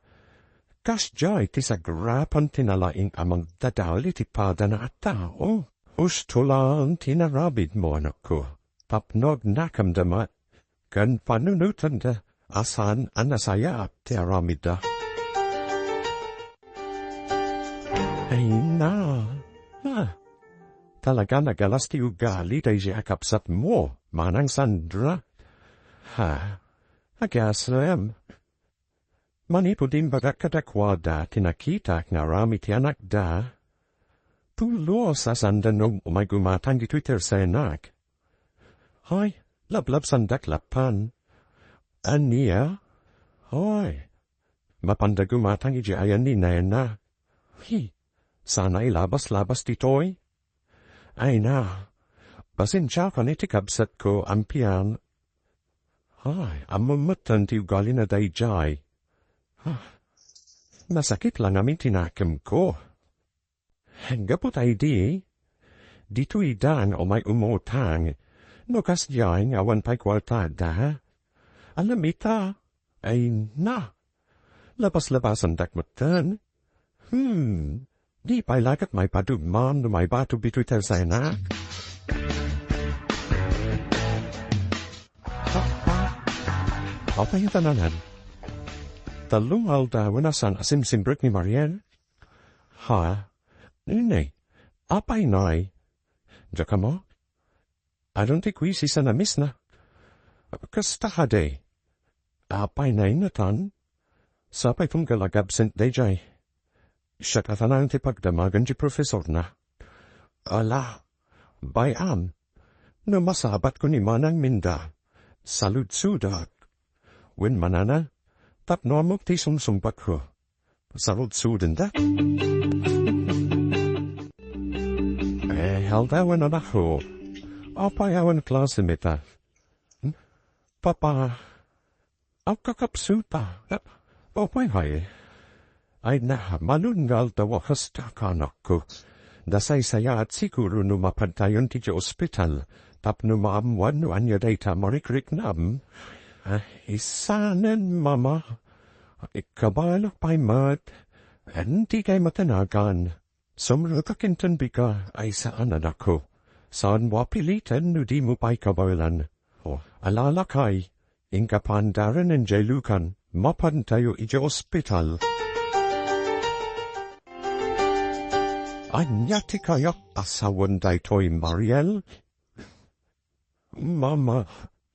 Kasdiay ti sagrapan ti nalaing a mangdadael iti padana a tao. Ustolan ti inaramidmo, anakko. Tapno agnakamda met, ken panunotenda a saan a nasayaat ti aramidda. Ay na, na. Talaga nga galas ti ugali daydi a kabsatmo, Manang Sandra. Ha? Agasem. Manipud imbagak kadakuada ti nakitak nga aramid ti anakda, pulos a sanda no umay gumatang ditoy tersenak. Hay, lablabsandak lapan. Ania? Hay, mapanda gumatang idiay a ni nena. Hi, sana ilabaslabas ditoy. Ay na, pasensiakan iti kabsatko, ampian. Ay, ammom metten ti ugalina daydiay. Ah, nasakit la ngamin ti nakemko. Gapu ta idi, ditoy ida nga umay umutang, no kasdiay nga awan pay kuartada. Alam ita, ay na, labaslabasandak metten. Hmm, di pay la ket maipadugmam no maibato ditoy tersenak. Apay ita nanan? Tallo nga aldawen a saan a simsimrek ni Mariel? Ha? Nini, apay nay? Diak ammo? Adun ti kuis isan a misna. Kasta kadi. Apay nay natan? Sapay pun nga nag-absent daydiay. Siak a tanan ti pagdamagen ti profesorna. Ala, bay-am, no masabatko ni Manang Minda, saludsodak. Wen manana, tapno ammok ti sumsumbatko. Sarudsodenda. Eh, aldawen, anakko. Apay awan klasem ita? Hmm? Papa, agkakapsuta. Apay ngay? Ay na, malun nga aldaw a kasta, anakko. Nasaysayaat siguro no mapantayon ti ospital tapno maammuan no ania dayta marikriknam. Ah, isanen, Mama. Ikkabalak pay met. Enti kay matanagan. Sumrekak inton bika ay saan, anakko. Saanmo a piliten no dimo pay kabaelan. O, ala lakay, inka paandaren idiay lukan, mapantayo idiay ospital. Ania ti kayat a sawen daytoy, Mariel? Mama,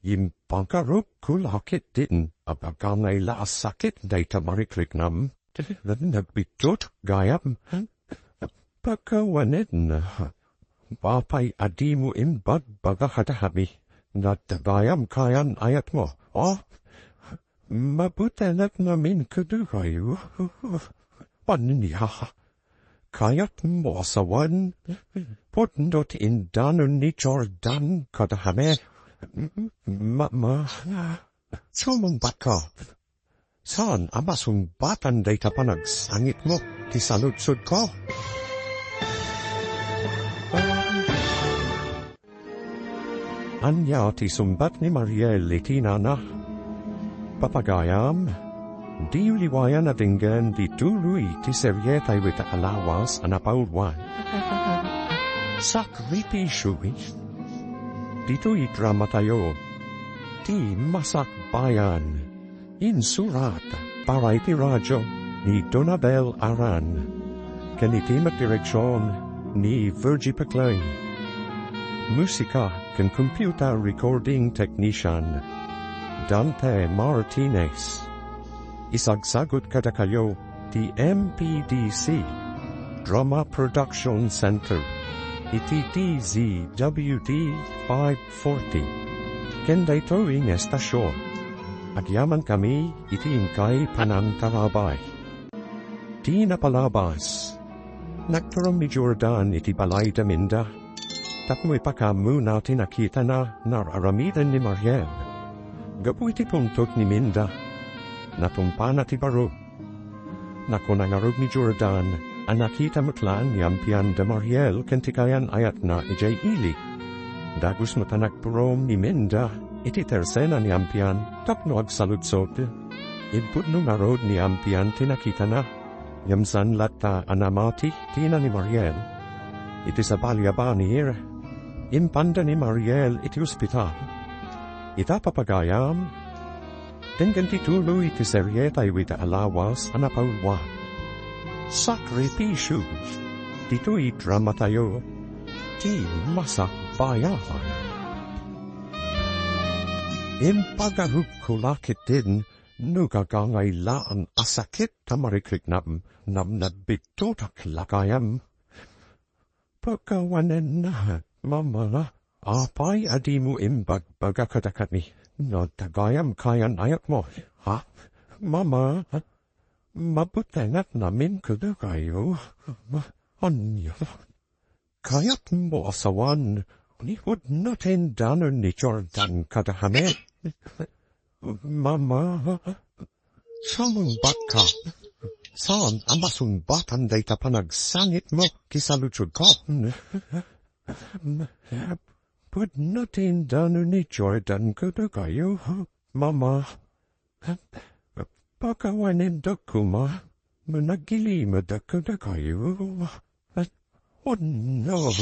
impagarupko la ketdin, abaganay la a sakit dayta marikriknam. Nagbiddut gayam. Pakawanen. Apay a dimo imbagbaga kadakami? Nadda gayam kayan ayatmo. Oh, mabutenek ngamin kadakayo. Ania? Kayatmo a sawen? Pudno ti indanon ni Jordan kadakami. Ma, ma, sumungbatka. Saan a masungbatan dayta panagsangitmo ti saludsodko? Ania ti sungbat ni Mariel iti inana? Papagayam, diyo liwayan a denggen ti tuloy ti serie tayo ita a lawas a napauluan. Sakripisyo. Ditoy dramatayo, ti Masakbayan. Insurat para iti radio ni Donabel Aran, ken iti met direksion ni Virgie Peclay. Musika ken computer recording technician, Dante Martinez. Isagsagut kadakayo ti M P D C Drama Production Center iti D Z W T five forty. Ken daytoy nga estasion, agyamankami iti inkay panangtarabay. Ti napalabas, nagturom ni Jordan iti balay da Minda tapno ipakaammo na ti nakitana nga ar-aramiden ni Mariel. Gapu iti pungtot ni Minda, natumpana ti baro. Nakuna ngarud ni Jordan a nakita met laeng ni Ampian da Mariel ken ti kayan-ayatna idiay ili. Dagus met a nagturom ni Minda iti tersena ni Ampian tapno agsaludsod. Impudno ngarud ni Ampian ti nakitana. Ngem saan latta a namati ti ina ni Mariel. Iti sabali a banir, impanda ni Mariel iti ospital. Ita, papagayam, denggen ti tuloy ti serie tayo ita a lawas a napauluan. Sakripisyo. Ditoy dramatayo, ti Masakbayan. Impagarupko la ketdin no gagangay laeng a sakit ta marikriknam, namnabbittodak la gayam. Pakawanenna, Mama, apay a dimo imbagbaga kadakami no adda gayam kayan-ayatmo, ha? Mama, mabutengat namin kadakayo. Ania? Kayatmo a sawan ni pudno ti indanon ni Jordan kadakami. Mama, sumungbatka. Saan a masungbatan dayta panagsangitmo, kisaludsogon. Pudno ti indanon ni Jordan kadakayo, Mama. Pakawanendak koma, no nagilimedak kadakayo. Oh no,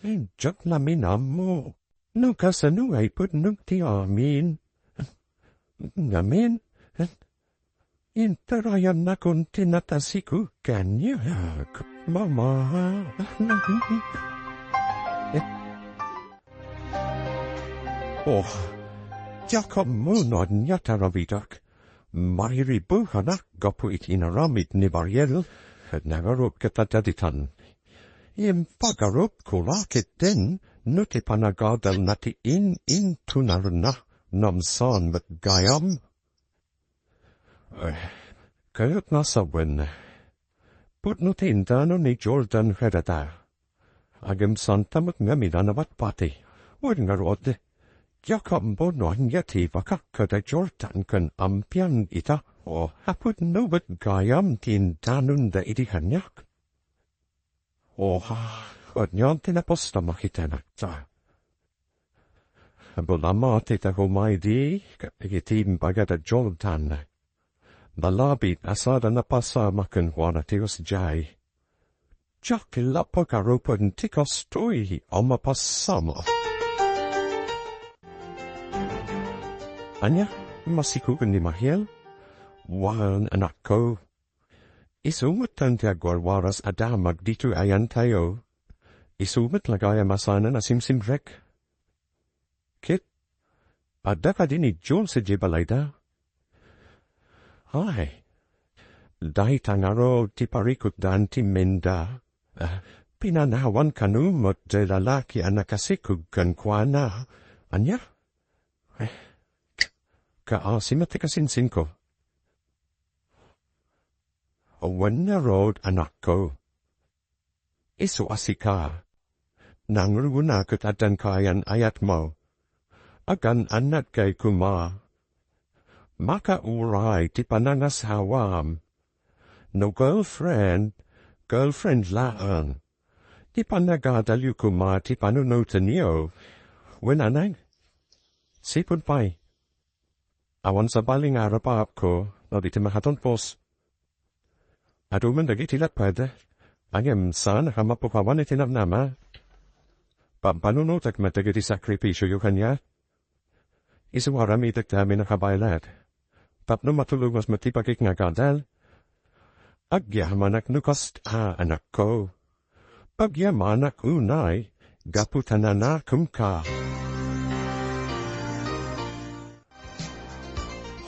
diak namin ammo no kasano nga ipudno ti amin. Ngamin, intarayannakon ti natasikog kaniak, Mama. Oh, diak ammo no ania ti aramidek. Mariribuanak gapu iti inaramid ni Mariel, ket nangarud ket adda ditan. Impagarupko la ketdin no ti panagadelna ti in-intunarna, ngem saan met gayam. Eh, kayatna a sawen, pudno ti indanon ni Jordan kadata. Agem santa met ngamin a nabatbati. Wen ngarud, diak ammo no ania ti ibagak kada Jordan ken ampian ita. O, a pudno met gayam ti indanonda idi kaniak. O, ania ti napasamak iti anakta? Bulama ti ta kumaydi, ket iti imbagada Jordan. Balabit a sada napasamak kenkuana ti Dios jay. Diak la pagarupen ti kastoy a mapasamak. Ania, masikogen ni Mariel? Wen, anakko. Isu met ti agwarwaras a damag ditoy ayantayo. Isu met la gayam a saanen a simsimrek. Ket, adda kadi ni Jules idiay balayda? Ay, dayta ngarud ti parikutdan ti Minda. Ah, pinanawan kano met ti lalaki a nakasikog kenkuana. Ania? Eh, kaasi met ti kasinsinko. Wen ngarud, anakko. Isu a sika. Nangruna ket addan kayan-ayatmo. Agan-annad kay koma. Makauray ti panangasawam. No girlfriend, girlfriend laeng. Ti panagadalyo koma ti panunotenyo. Wen anay? Sipud pay. Awan sabali nga arapaapko no di ti makatumpos. Adu man dagiti latped, ngem saan a mapukawan iti namnama. Pampanunotek met dagiti sakripisioyo kaniak. Isu aramidek ti amin a kabaylet. Tapno matulongas met ti bagik nga agadal. Agyamanak no kasta, anakko. Pagyamanak unay, gapu ta nanakem ka.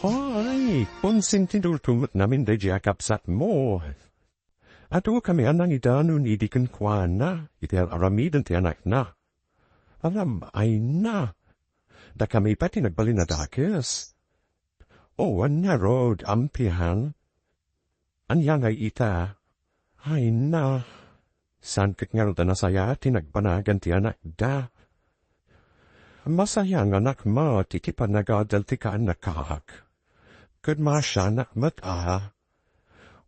Hay, konsentidorto met ngamin daydiay a kabsatmo. Adu kami a nangidanon idi kenkuana, iti ar-aramiden ti anakna. Aram, ay na. Dakami pay ti nagbalin a dakes. O, ania ngarud, ampian? Ania ngay ita? Ay na. Saan ket ngarud a nasayaat ti nagbanagan ti anakda? Masayanganak met iti panagadal ti kaannakak. Ket maasianak met a.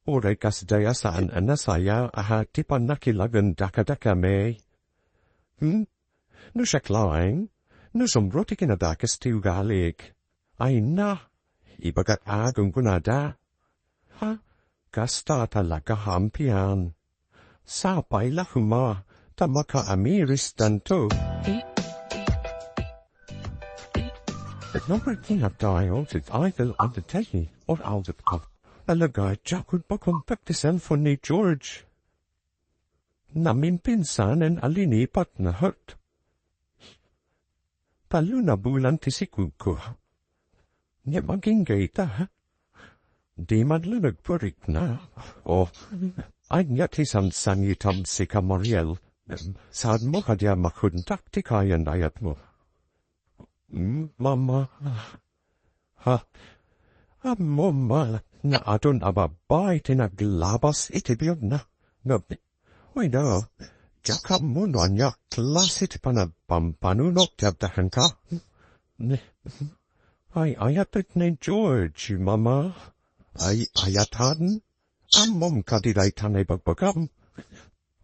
Uray kasdiay a saan a nasayaat ti pannakilagenda kadakami. Hmm? No siak laeng, no sumro ti kinadakes ti ugalik. Ay na, ibagak a gunggonada. Ha? Kasta talaga, ampian. Sapay la koma, ta makaamirisdanto. Number kinatayo, si Idol on the Telly or out of cup. Talaga, diakon pakontak ti cellphone ni George. Namimpinsanen a linipat na hurt. Tallo na bulan ti sikugko. Ngem agingga ita, ha? Di man la nagparikna. O, ania ti sansangitam, sika, Mariel? Saanmo kadi a makontak ti kayan-ayatmo? Mm, Mama. Ha? Ammom a naadun a babbai ti naglabas iti biagna. Ngem, uy, no, diak ammo no ania klase ti panagpampanunot ti adda kenka. Ay, ayatek ni George, Mama. Ay, ayatan? Ammom kadi dayta nga ibagbagam?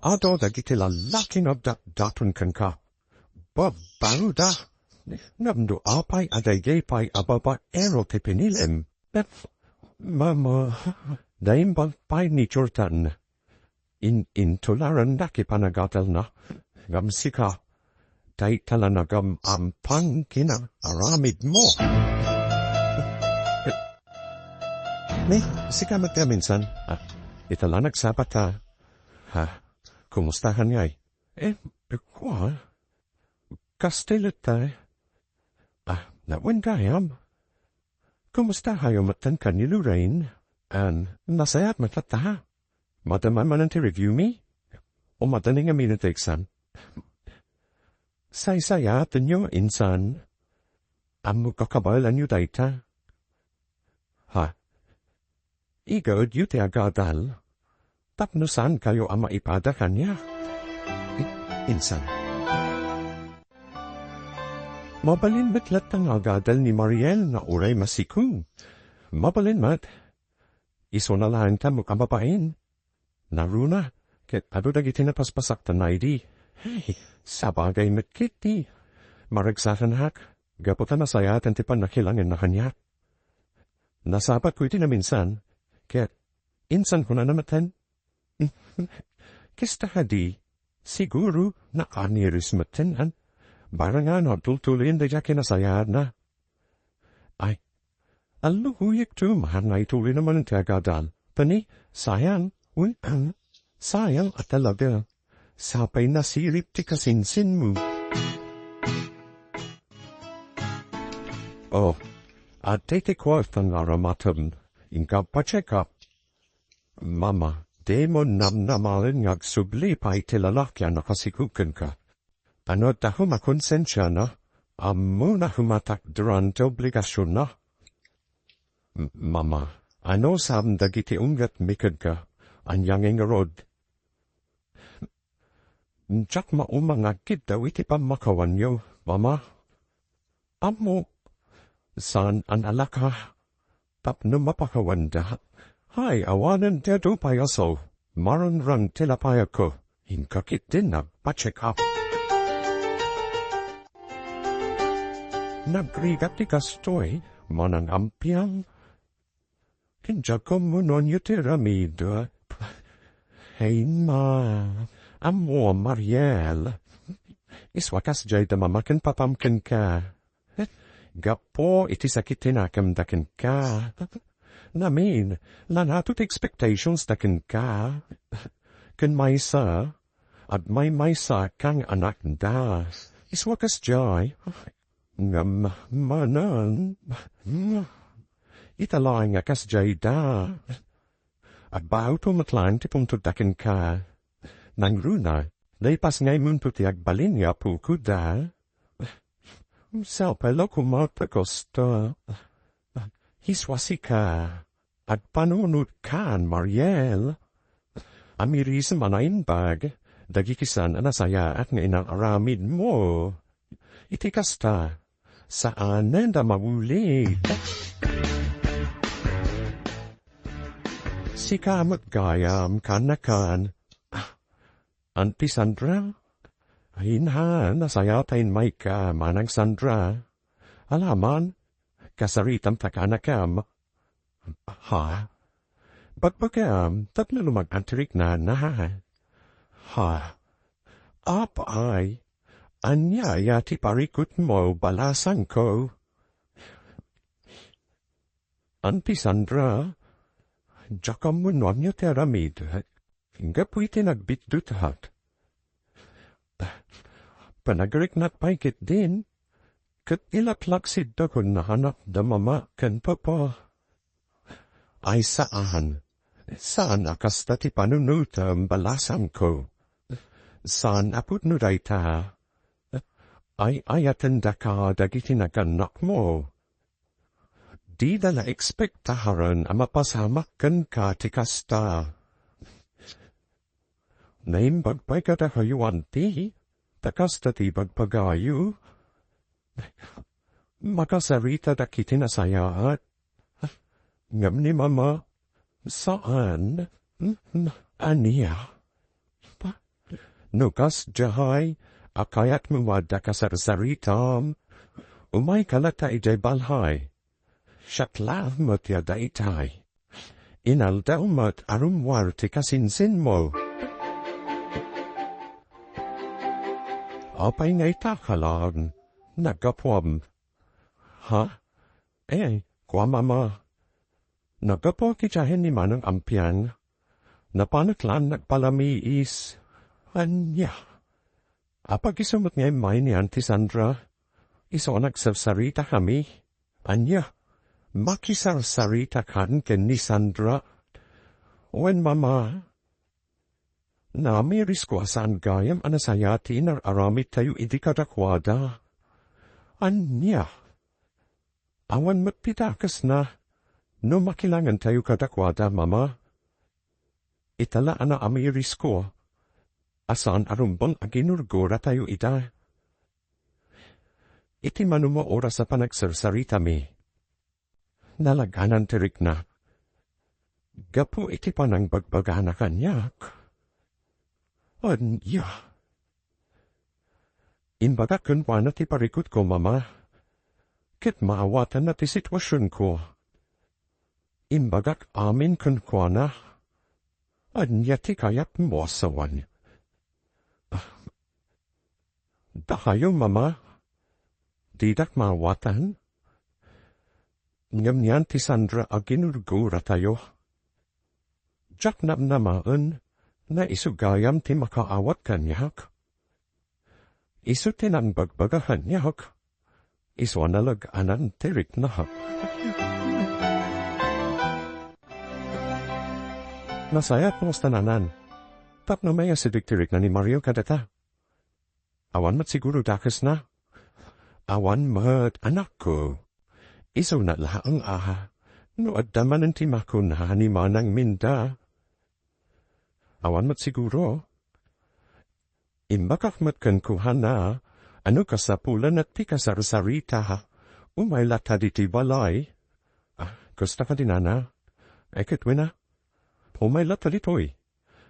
Adu dagiti lallaki nga agdatdaton kenka. Babbaroda. Ngem no apay a daydiay pay a babaero ti pinilim? Mama, naimbag pay ni Jordan. In-, intularanna ti panagatelna. Ngem sika, dayta la nagam-ampang kina-aramidmo. Ni, sika met ti aminsan. Ah, ita la nagsapata. Ha, kumustahan ngay? Eh, kua? Kasta latta. Ah, nawen gayam. Kumustahayo met kenka ni Lorraine? An, nasayaat met latta. Madama manen ti review mi? O madani ngamin ti exam? Saysayaatenyo, insan. Ammok a kabaelanyo dayta. Ha? Igaedyo ti agadal tapno saankayo a maipada kaniak. I-, insan. Mabalin met latta nga agadal ni Mariel nga uray masiku. Mabalin met. Isuna laeng ti ammok a babain. Naruna, ket adu dagiti napaspasaktanna idi. Hey, sabagay met ketdi. Maragsakannak, gapu ta nasayaaten ti pannakilangenna kaniak. Nasapatko iti naminsan, ket insan kunana metten, "Kasta kadi, siguro, naaniris metten, an, barang a tultuloyen daydiay a kinasayaatna." Ay, allukoyek to man nga ituloy naman ti agadal. Pani, sayang, uy, an, sayang a talaga. Sapay nasirip ti kasinsinmo. Oh, adda ti kuarta nga aramatem. Inka pa-check up. Mama, dimo namnamaen nga agsubli pay ti lalaki a nakasiku kenka. Ano ta koma konsensiana, ammona koma takderan ti obligasionna. M-, Mama, ano saan dagiti unggatmi kenka? Ania ngay ngarud? Diak mauma nga agkiddaw iti pammakawanyo, Mama. Ammok, saan a nalaka tapno mapakawanda. Hay, awanen ti adu pay a sao, marangrang ti lapayko. Inka ketdin nagpa-check up. Nagrigat ti kastoy, manangampiang. Ken diak ammo no ania ti aramidek. Hay, ma, ammo, Mariel. Isua kasdiay da mama ken papam kenka. Gapu iti sakit ti nakemda kenka. Namin, nanato ti expectations da kenka. Ken maysa, agmaymaysa kang anakda. Isua kasdiay. Ngem manen, ita laeng a kasdiay da. Agbawto met laeng ti pungtodda kenka. Nangruna, naipas ngay munto ti agbalin nga apokoda. Sao pay la koma ta kasta. Isua sika. Agpanunotkan, Mariel. Amirisem a naimbag dagiti saan a nasayaat nga inaaramidmo. Iti kasta, saanen a mabulig. Sika met gayam, kaanakan. Anti Sandra? Ay, na, nasayaat a inmayka, manang Sandra. Alaman, kasaritam ta kaanakam. Ha? Bagbagam, tapno lumag-antirik na, na. Ha? Apay, ania ya ti parikutmo, balasangko? Anti Sandra, diak ammo no ania ti aramidek. Gapu iti nagbitdotak. Panagriknak pay ketdin. ket ilaklaksidda kun nahanakda mama ken papa. Ay saan, saan a kasta ti panunutem, balasangko. Saan a pudno dayta. Ay-ayatendaka dagiti nagannakmo. Dida naekspektaren a mapasamak kenka ti kasta. Naimbag pay kadakayo, anti, ta kasta ti ibagbagayo. Makasarita dagiti nasayaat. Ngem ni mama, saan. Ania? No kasdiay a kayatmo nga adda kasarsaritam, umayka latta idiay balay. Siak laeng met ti adda itay. Inaldaw met a rummuar ti kasinsinmo. Apay nga itaka laeng, naggapuam? Ha? Eh, kua mama. Naggapuak idiayen ni Manang Ampiang. Napanek laeng nagpalamiis. Ania? Apagiso met nga immay ni Auntie Sandra. Isu a nagsarsaritakami. Ania? Makisarsaritakan ken ni Sandra? Wen, mama, naamirisko a saan gayam a nasayaat ti inar-aramidtayo idi kadakuada. Ania? Awan met ti dakesna no makilangentayo kadakuada, mama. Ita la a naamirisko a saan a rumbeng a ginurguratayo ida. Iti mano nga oras a panagsersaritami, nalaganan ti rikna. Gapu iti panangbagbagana kaniak. Ania? Imbagak kenkuana ti parikutko, mama, ket maawatanna ti situasionko. Imbagak amin kenkuana. Ania ti kayatmo a sawen? Dakayo, mama, didak maawatan. Ngem ni Auntie Sandra a ginurguratayo. Diak namnamaen nga isu gayam ti makaawat kaniak. Isu ti nangbagbaga kaniak. Isu a nalaganan ti rikna. Nasayaat no kasta, nanan. Tapno maiyasideg ti rikna ni Mario kadata. Awan met siguro dakesna. Awan met, anakko. Isuna laeng a, no adda manen ti makuna ni Manang Minda. Awan met siguro. Imbagak met kenkuana a no kasapulanna ti kasarsarita, umay latta ditoy balay. Ah, kasta kadi, nana? Ay, ket wen a. Umay latta ditoy.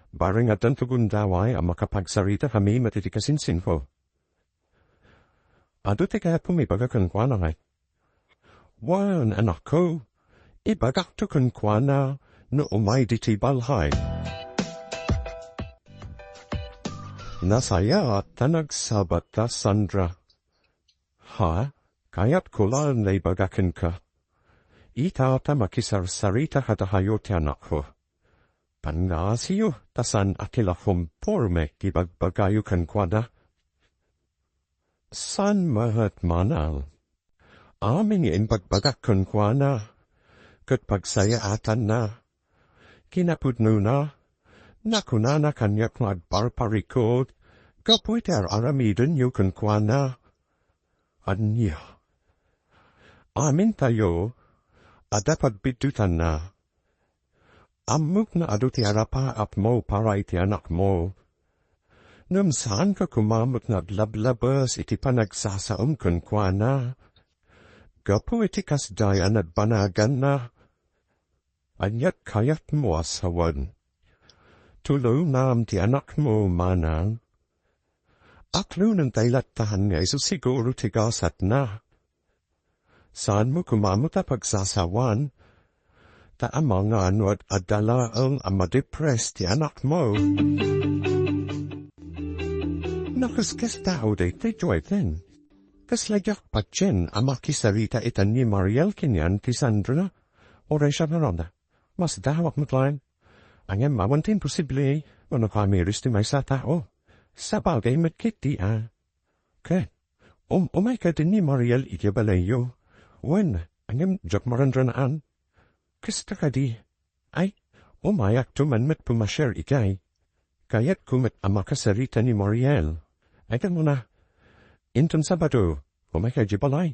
Bareng addanto gundaway a makapagsaritakami met iti kasinsinko. Adu ti kayatmo ibaga kenkuana, ngay? Wen, anakko, ibagakto kenkuana no umay ditoy balay. Nasayaat ta nagsabat da Sandra. Ha? Kayatko laeng nga ibaga kenka. Ita ta makisarsarita kadakayo ti anakko. Pangngasiyo ta saan a ti la komporme ti bagbagayo kenkuana. Saan met, manang. Amin nga imbagbagak kenkuana, ket pagsayaatanna. Kinapudnona, nakunana kaniak nga agparparikut gapu iti ar-aramidenyo kenkuana. Ania? Amintayo, adda pagbiddutanna. Ammok nga adu ti arapaapmo para iti anakmo. Ngem saanka koma met nga aglablabes iti panagsasaom kenkuana. Gapu iti kasdiay a nagbanaganna. Ania ti kayatmo a sawen? Tulonam ti anakmo, manang. Aklonentay latta nga isu siguro ti gasatna. Saanmo koma met a pagsasawan, ta amangan no ad-, adda laeng a madepres ti anakmo. Nakeskes tao daytoy, Joyden. Kasla diak patien a makisarita ita ni Mariel ken ni Sandra. Uray siya, Miranda. Masdawak met laeng. Ngem awan ti imposible, no nakamiris ti maysa a tao. Sabagay met ketdi a. Ket, Um, umay kadi ni Mariel idiay balayyo. Wen, ngem diak maranranaan. Kasta kadi. Ay, umayakto man met pumasiar idiay. Kayatko met a makasarita ni Mariel. Ay, kan mo na. Inton Sabado, umayka idiay balay.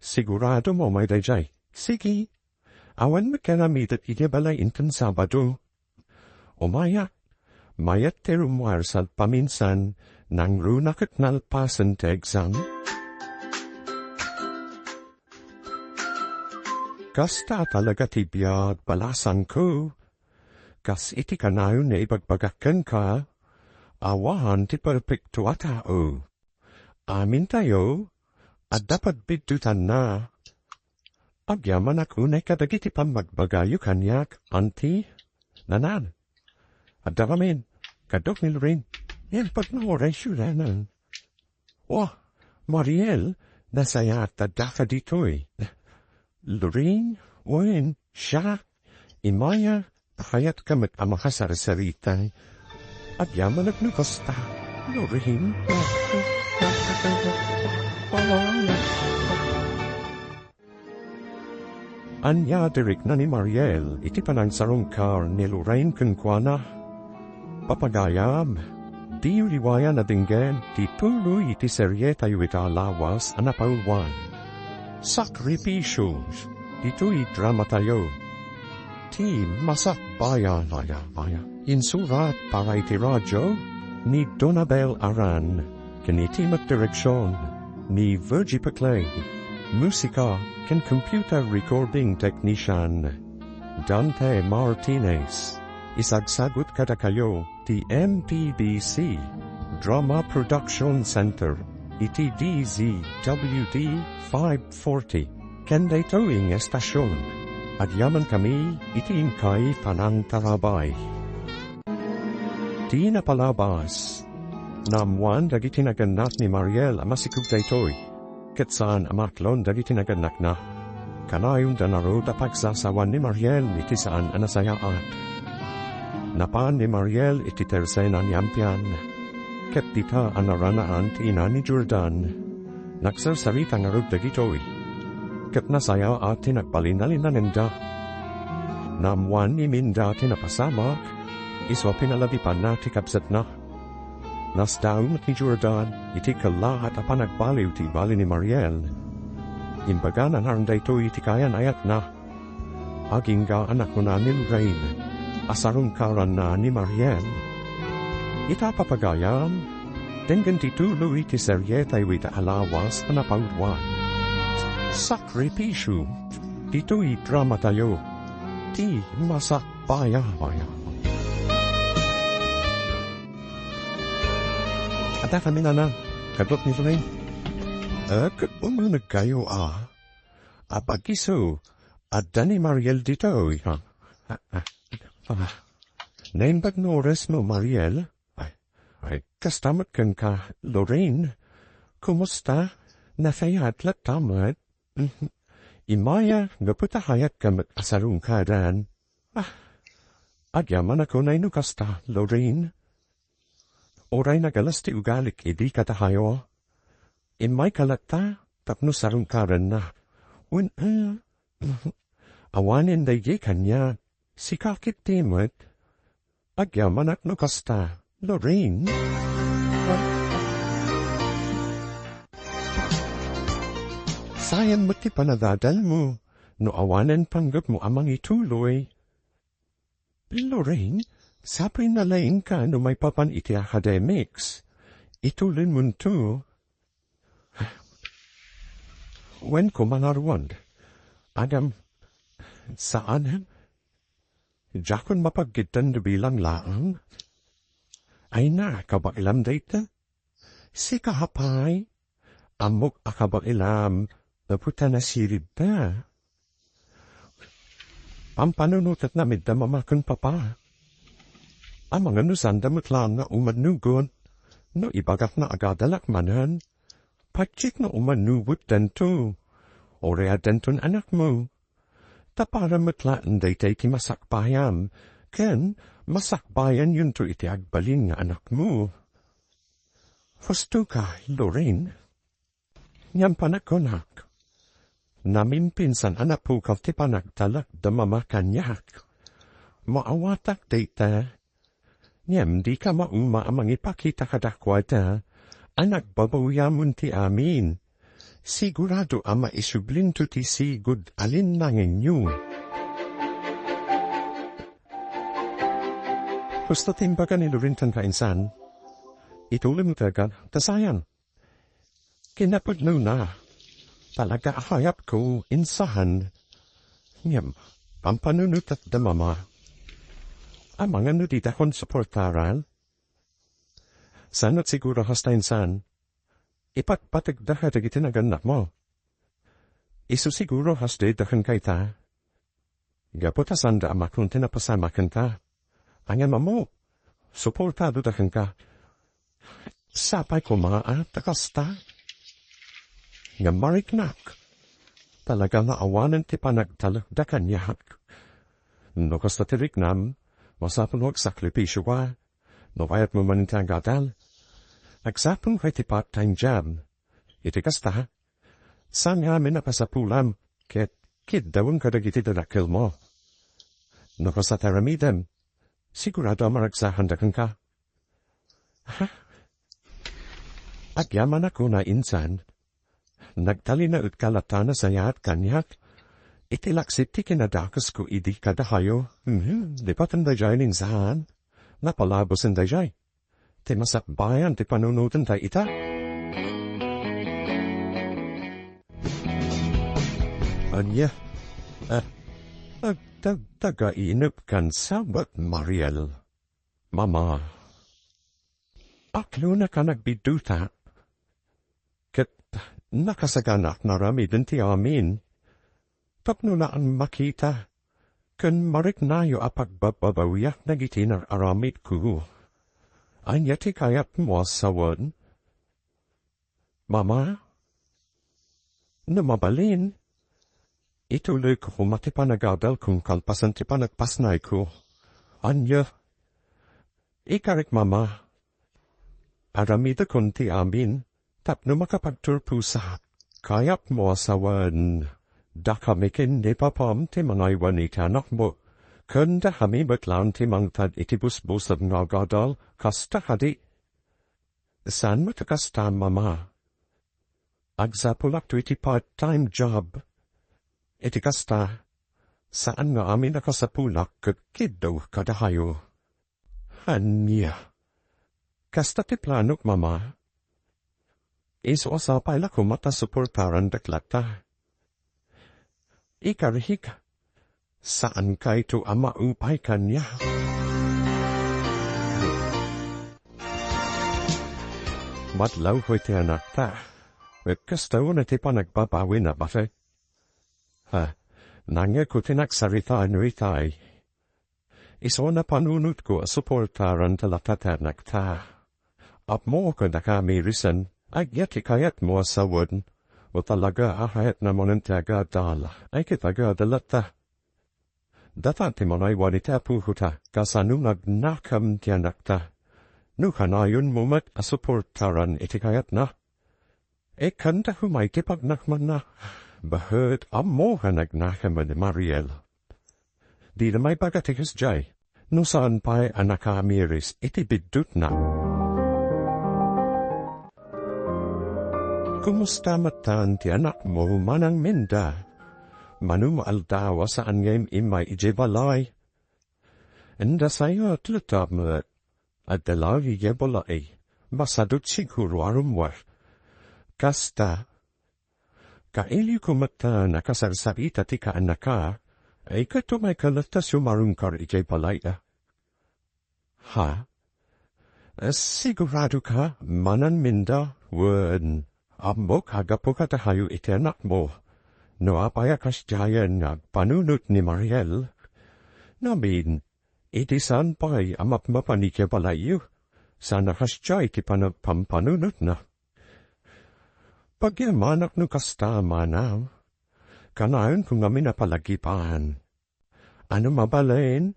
Sigurado mo may daydiay. Sige. Awan met kanamitad idiay balay inton Sabado. Umayak. Mayat ti rummuar sad paminsan, nangruna ket nalpasen ti exam. Kasta talaga ti biag, balasangko. Kas iti kanayon nga ibagbagak kenka, awan ti perpekto a tao. Amintayo, adda pagbiddutna. Agyamanak unay kadagiti pammagbagayo kaniak, Auntie. Nanan. Adda ramin. Kadok ni Lorraine. Yan pagmangorensyo nanan. Wah, Mariel, nasayaat ta daka ditoy. Lorraine, wen, siak, Imaya, kayatka met a makasarsarita. Agyamanak no kasta, Lorraine. Ania ti rikna ni Mariel iti panangsarungkar ni Lorraine kenkuana? Papagayam, di liwayan a denggen ti tuloy iti serietayo ita a lawas a napauluan. Sakripisyo, ditoy dramatayo. Ti masakbayan, maya, maya. Insurat para iti radyo ni Donabel Aran, ken iti met direksion ni Virgie Peclay. Musika ken computer recording technician, Dante Martinez. Isagsagut kadakayo ti M P B C Drama Production Center iti D Z W D five forty. Ken daytoy nga estasion, agyamankami iti inkay panangtarabay. Ti napalabas, naammoan dagiti nagannak ni Mariel a masikog daytoy. Ket saan a maklon dagiti nagannakna. Kanayonda ngarud a pagsasawan ni Mariel iti saan a nasayaat. Napan ni Mariel iti tersena ni Ampian, ket dita a naranaan ti ina ni Jordan. Nagsarsarita ngarud dagitoy, ket nasayaat ti nagbalin a linanenda. Naammoan ni Minda ti napasamak, isu a pinaladipanna ti kabsatna. Nasdaaw met ni Jordan iti kellaat a panagbaliw ti bali ni Mariel. Imbagana ngarud daytoy iti kayan-ayatna. Agingga a nakuna ni Lorraine a sarungkaranna ni Mariel. Ita, papagayam, denggen ti tuloy ti serietayo ita a lawas a napauluan. Sakripisyo, ditoy dramatayo, ti masakbayan. Adda kami nana, kadok ni Lorraine. Eh, ket umunegkayo a, a pagiso, adda ni Mariel ditoy. Ah, ah, ah. Naimbag no oras mo, Mariel? Ay, ay, kasta met kenka, Lorraine. Kumusta? Nasayaat latta met? Mhm. Imaya, gapu ta kayatka met a sarungkaran. Ah, agyamanak unay no kasta, Lorraine. Uray nagalas ti ugalik idi kadakayo. Immayka latta tapno sarungkaranna. Wen, ah, awanen daydi kaniak. Sika ketdi met. Agyamanak no kasta, Lorraine. Sayan met ti panadadalmo no awanen panggepmo a mangituloy. Lorraine, sapay nalaingka no maipapan iti academics. Ituloymonto. Wen, koma ngarud. Agam, saan? Diakon mapagkidtan no bilang laeng. Ay na, kabailam dayta. Sika pay, ammok a kabailam, gapu ta nasiribta. Pampanunotekna met da mama ken papa. Amangan no saanda met laeng nga umannugot. No ibagak nga agadalak manen, patiek nga umannugot danto. Uray addanton anakmo. Ta para met laeng dayta iti masakbayam, ken masakbayanyonto iti agbalin nga anakmo. Husto ka, Lorraine. Ngem panagkunak, namimpinsan a napukaw ti panagtalek da Mama kaniak. Maawatak dayta. Ngem dika mauma a mangipakita kadakuada a nagbabawiamon ti amin. Sigurado a maisublinto ti sigud a linnangenyo. Husto ti imbaga ni Loren kenka insan. Itulem ta, ta sayan. Kinapudnona, talaga a kayatko insan. Ngem, pampanunotek da Mama. Amangan no didakon suportaran? Saan met siguro kasta insan? Ipatpategda kadagiti nagannakmo. Isu siguro kasdi da kenka ita. Gapu ta saanda a makon ti napasamak kenka. Ania, Mama? Suportado da kenka. Sapay koma a ta kasta. Ngem mariknak. Talaga nga awanen ti panagtalekda kaniak. No kasta ti riknam, masapul nga agsakripisio ka. No kayatmo manen ti agadal, agsapul nga iti part-time job. Iti kasta, saan nga amin a pasapulam ket kiddawem kadagiti dadakkelmo. No kasta ti aramidem, sigurado a maragsakan da kenka. Ha? Agyamanak una insan, nagtalinaedka latta a nasayaat kaniak iti laksid ti kinadakesko idi kadayo. Mhm, di paten daydiay insan. Napalabosen daydiay. Ti masakbayan ti panunoten tay ita. Ania? Ah, agdagdagainep kan sabet, Mariel. Mama. Aklona ka nagbidduta. Ket nakasaganak naramiden ti amin. Tapno naan makita ken mariknayo a pagbababawiak dagiti nar-aramidko. Ania ti kayatmo a sawen? Mama, no mabalin, ituloyko koma ti panagadalko kalpasan ti panagpasnayko. Ania? Ikarik, Mama. Aramidekon ti amin tapno makapagturposak. Kayatmo a sawen, dakami ken ni Papam ti mangaywan iti anakmo, ken dakami met laeng ti mangted iti busbusor nga agadal, kasta kadi? Saan met a kasta, Mama. Agsapulakto iti part-time job. Iti kasta, saan nga amin a kasapulak ket kiddaw kadayo. Ania? Kasta ti planok, Mama. Isu a sapay la koma ta suportarandak latta. Ikarhik, saankayto a maupay kaniak. Madlawko iti anakta. Ket kasta una ti panagbabawina, baket. Ha, nangngegko ti nagsaritaenyo itay. Isu a panunotko a suportaranta latta ti anakta. Ammok a nakamirisen, ania ti kayatmo a sawen, no talaga a kayatna manen ti agadal, ay ket agadal latta. Data ti manaywan iti apokota, kasano nagnakem ti anakta. No kanayonmo met a suportaran iti kayatna, ikkanta koma iti pagnakemna. Baket ammok a nagnakem ni Mariel. Dina maibaga ti kasdiay, no saan pay a nakamiris iti biddutna. Kumusta metten ti anakmo, Manang Minda? Mano nga aldaw a saan nga im-immay idiay balay? Inda sayo ti latta met. Adda laeng idiay balay, masadut siguro a rummuar. Kasta, kailiwko metten a kasarsarita ti kaannaka, ay ket umayka latta sumarungkar idiay balay. Ha? Siguradoka, Manang Minda, wen ammok a gapu kadayo iti anakmo. No apay a kasdiayen nga agpanunot ni Mariel, ngamin, idi saan pay a mapmapan idiay balayyo, saan a kasdiay ti panagpampanunotna. Pagyamanak no kasta, manang. Kanayon ko ngamin a palagipan. Ano mabalin?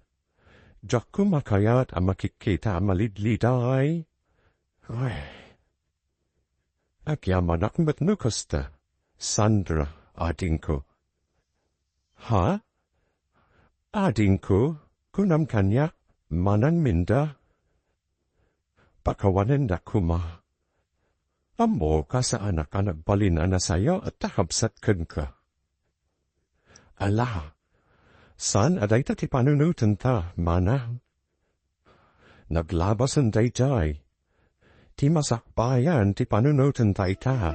Diak koma kayat a makikkita a malidliday. Ay. Agyamanak met no kasta, Sandra, adingko. Ha? Adingko, kunam kaniak, Manang Minda? Pakawanendak koma. Ammok a saanak a nagbalin a nasayaat ta kabsat kenka. Ala, saan a dayta ti panunotenta, Manang. Naglabasen daydiay. Ti masakbayan ti panunotenta ita.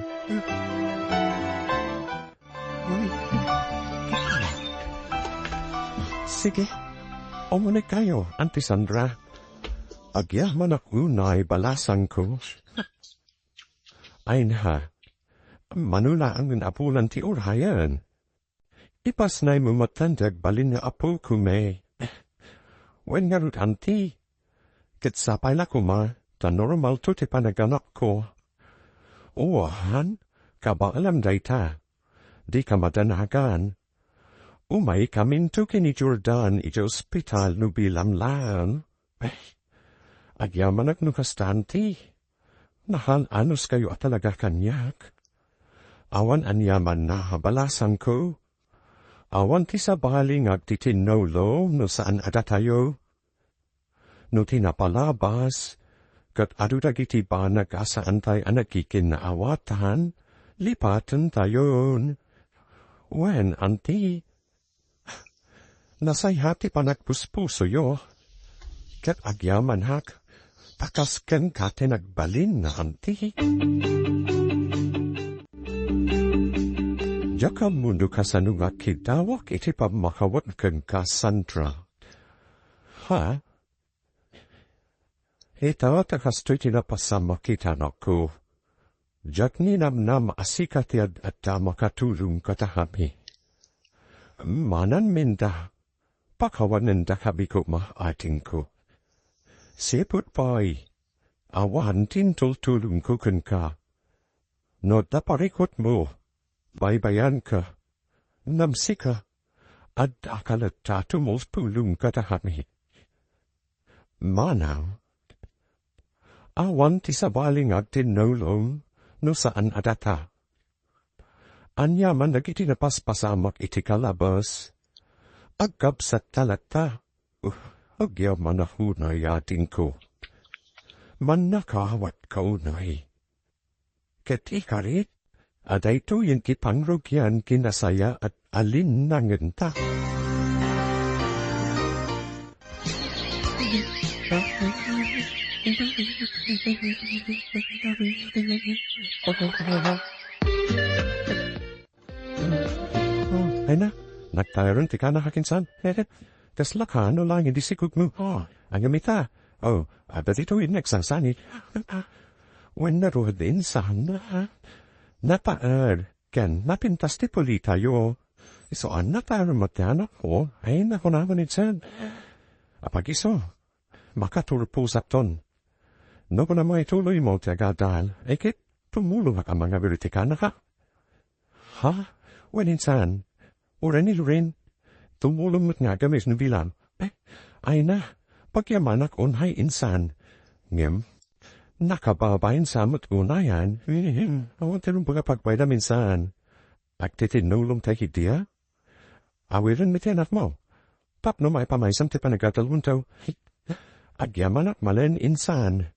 Sige, umunegkayo, Auntie Sandra. Agyamanak unay, balasangko. Ay na, mano laeng a bulan ti urayen. Ipasnaymo met ti agbalin nga apok, May. Wen ngarud, Auntie, ket sapay la koma, ta normalto ti panaganakko. Wen, kabaelam dayta. Dika madanagan. Umaykaminto ken ni Jordan idiay ospital no bilam laeng. Ay, agyamanak no kasta, Auntie. Nahan-anuskayo a talaga kaniak. Awan aniamanna, balasangko. Awan ti sabali nga agtitinnulong no saan a datayo. No ti napalabas, ket adu dagiti banag a saantay a nagkikinnaawatan, lipatentayon. Wen, Auntie, nasayaat ti panagpuspusoyo, ket agyamanak, ta kas kenka ti nagbalin, Auntie. Diak ammo no kasano nga kidawak iti pammakawek kenka, Sandra. Ha? Ita ta kastoy ti napasamak iti anakko. Diak ninamnama a sika ti ad-adda a makatulong kadakami. Manang Minda, pakawanendak a bigoma, adingko. Sipud pay, awan ti intultulongko kenka. No adda parikutmo, baybayanka, ngem sika, addaka latta a tumultulong kadakami. Manang, awan ti sabali nga agtinnulong no saan a data. Aniaman dagiti napaspasamak iti kalabas, agkabsatta latta. Uh, agyamanak unay, adingko. Mannakawatka unay. Ket ikarit, a daytoyen ti pangrugian ken nasayaat a linnangenta. Ay na, nagtayaron ti kanaka ken saan. Kasla ka no laeng idi sikogmo. Oh, ngem ita. Oh, adda ditoy nagsangsangit. Wen ngarud, insan, napaer ken napintas ti pulitayo. Isu a nataer met ti anakko, ay nakunakon insan. Apag-isu, makaturposaton. No kunam nga ituloymo ti agadal, ay ket tumulongak a mangawir iti kanaka. Ha? Wen insan, uray ni Loren, tumulong met nga agamis no bilang. Eh, ay na, pagyamanak unay insan. Ngem, nakababain sa met unayan. Awan ti rumbeng a pagpaydam insan. Agtitinnulong tay ket dia? Awiren met ti anakmo. Tapno maipamaysam ti panagadalonto. Agyamanak malen insan.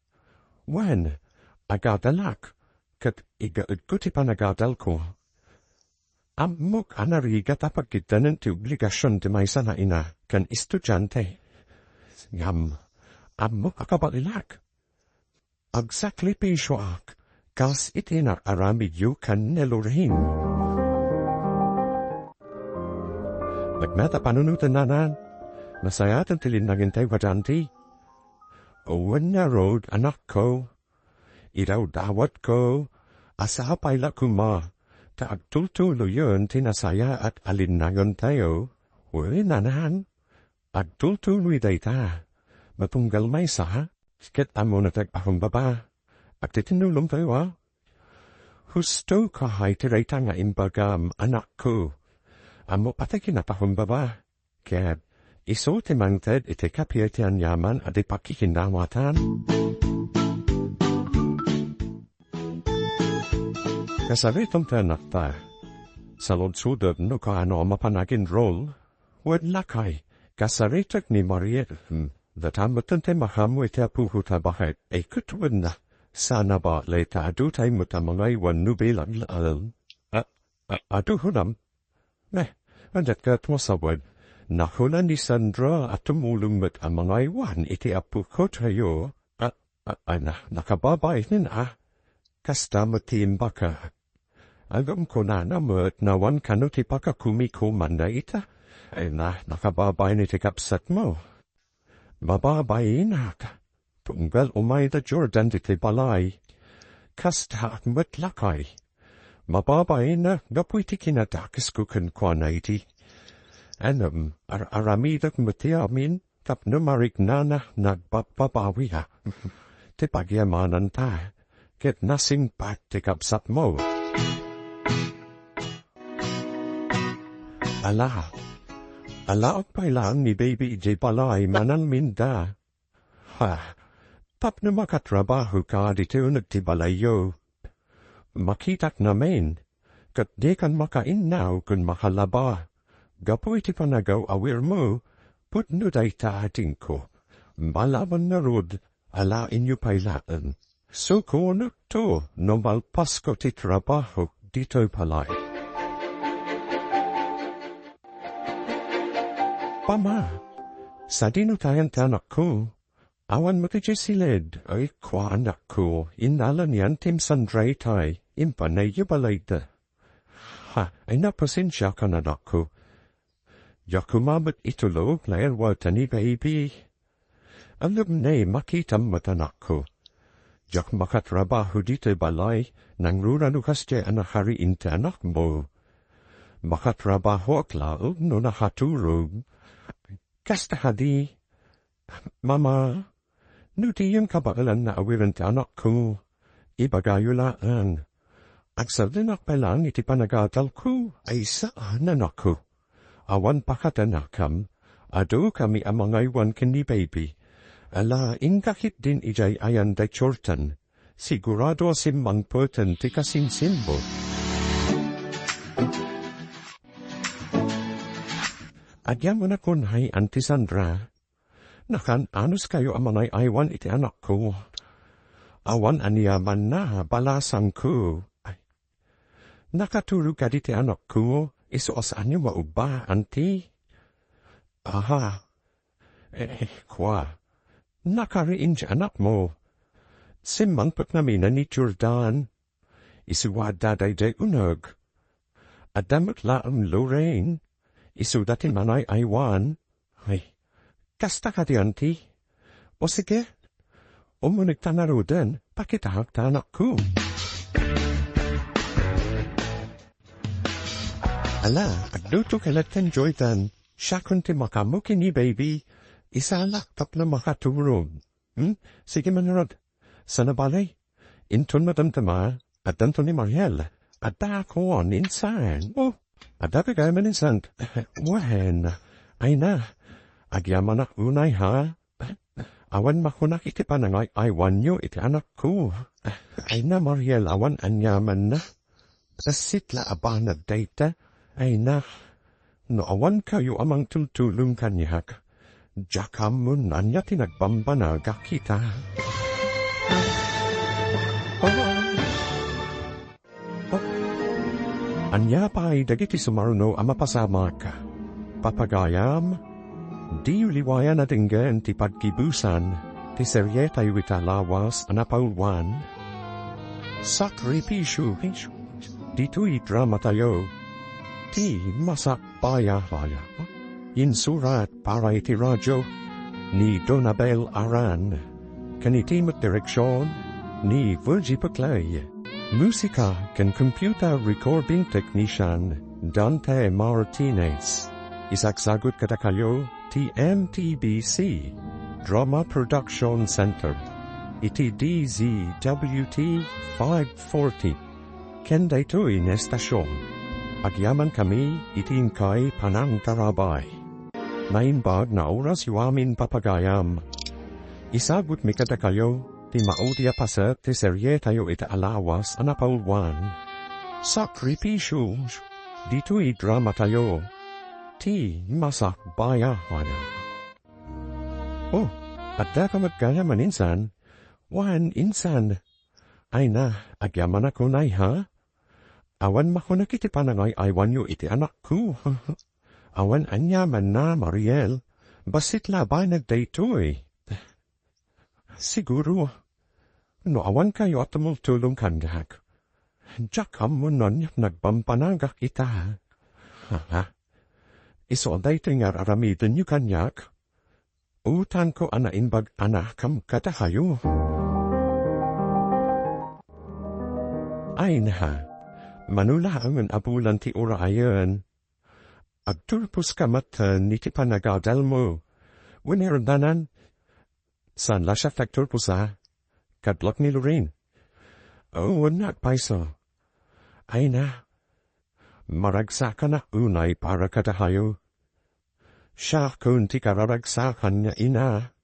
Wen, agadalak, ket igaedko ti panagadalko. Ammok a narigat a pagkiddanen ti obligasion ti maysa nga ina ken estudiante. Ngem, ammok a kabalilak. Agsakripisioak kas iti nar-aramidyo ken ni Loren. Nagmata panunoten nanan, nasayaaten ti linnangen tay wadanti. Wen ngarud, anakko, idawdawatko a sapay la koma ta agtultuloyen ti nasayaat a linnangentayo. Wen, nanan, agtultuloy dayta. Matunggal maysa, ket ammona ti agpakumbaba. Agtitinnulongtayo, a? Husto kahay ti dayta nga imbagam, anakko. Ammok a ti kinapakumbaba. Ket isu ti mangted iti kappia ti aniaman a di pakikinnawatan. Kasaritam ti anakta. Saludsodem no kaano a mapan agenrol. Wen lakay, kasaritak ni Mariel. Hmm. Data metten ti mahammo iti apuko ta baket. Ay ket wenna. Sana ba lay ta adu tay met a mangaywan no bilang laeng. A, a, adu hunam? Meh, andat ket masawad. Nakuna ni Sandra a tumulong met a mangaywan iti apuko tayo. A, a, ana, nakababain a. Kasta met ti imbaka. Ngem kunana met, awan kano ti pakakumikumanna ita. Ay na, nakababain iti kabsatmo. Mababainak. Tunggal umayda Jordan ditoy balay. Kastaak met lakay. Mababainak gapu iti kinadakesko kenkuana iti. Ngem, ar-, aramidek met ti amin. Tapno mariknana, nagbabbabawiak. Ti pagyamananta, ket nasingpet ti kabsatmo. Ala, alaek pay laeng ni baby idiay balay manangminda. Ha, tapno makatrabaho ka ditoy uneg ti balayyo. Makitak namin, ket dikan makainnaw ken makalaba. Gapu iti panagaw-awirmo, pudno dayta a tingko. Malaman ngarud, alaenyo pay laeng. Sukonekto no malpasko ti trabaho ditoy balay. Pama, sadino tayan ti anakko? Awan met idiay siled. Ay, kua, anakko, innala ni Antim Sandra itay, impanayyo balayda. Ha, ay, napasensiakan, anakko. Diak koma met itulog, nairwata ni baby. Alam ne, makitam met, anakko. Diak makatrabaho ditoy balay, nangrurano kasdiay a nakariin ti anakmo. Makatrabahoak laeng no nakaturog. Kasta kadi, Mama, no diyon kabaelan nga awiren ti anakko, ibagayo laeng. Agserdenak pay laeng iti panagadalko, ay saan, anakko. Awan pakatenakam, adukami a mangaywan ken ni baby. Ala, inka ketdin idiay ayan day Jordan. Sigurado a simmangpeten ti kasinsinmo. Agyamanakon hay Auntie Sandra. Nakan-anuskayo a mangay-aywan iti anakko. Awan aniamanna, balasangko. Ay. Nakaturog kadi ti anakko, isu a saanyo maubba, Auntie? Aha. Eh, kua. Nakariin ti anakmo. Simmangpet ngamin ni Jordan. Isu adda daydiay uneg. Adda met laeng Lorraine. Isuda ti mangay-aywan. Ay, kasta kadi, Auntie? O sige, umunegta ngaruden, pakitaak ta anakko. Ala, agluto ka latta, Jordan. Siakon ti makaammo ken ni baby. Isalak tapno makaturog. Hmm? Sige man ngarud. Sana bale? Inton madamdama, addanto ni Mariel. Adda ako, insan. Oh, adda ka gayam, insan. Wen, ay na. Agyamanak unay, ha? Awan makunak iti panangay-aywanyo iti anakko. Ay na, Mariel, awan aniamanna. Bassit la a banag dayta. Ay na, no awankayo a mangtultulong kaniak, diak ammo no ania ti nagbambanagak ita. Ania pay dagiti sumaruno a mapasamak? Papagayam, diyo liwayan a denggen ti paggibusan ti serietayo ita lawas a napauluan. Sakripisyo. Ditoy dramatayo, ti Masakbayabaya. Insurat para iti radio ni Donabel Aran. Ken iti met direksion ni Virgie Peclay. Musika ken computer recording technician Dante Martinez. Isagsagut kadakayo ti M T B C Drama Production Center iti D Z W T five forty. Ken daytoy nga estasion, agyamankami iti inkay panangtarabay. Naimbag nga orasyo amin, papagayam. Isagutmi kadakayo ti maudi a paset ti serietayo iti a lawas a napauluan. Sakripisyo, ditoy dramatayo, ti masakbayan. Oh, adda ka met gayam a insan? Wen, insan. Ay na, agyamanak unay, ha? Awan makunak iti panangay-aywanyo iti anakko. Awan aniamanna, Mariel. Bassit labanak daytoy. Siguro, no awan kayo a tumultulong kaniak, diak ammo no ania ti nagbambanagak ita. Haa? Isu a daytoy nga ar-aramidenyo kaniak, utangko a naimbag a nakem kadakayo. Ay na, mano laengen a bulan ti urayen, agturposka met iti panagadalmo. Wen, Erdanan, saan la siak ti agturpos a? Kadlak ni Lorraine. Oh, wen, agpayso. Ay na, maragsakanak unay para kadakayo. Siakon ti kararagsakan nga ina.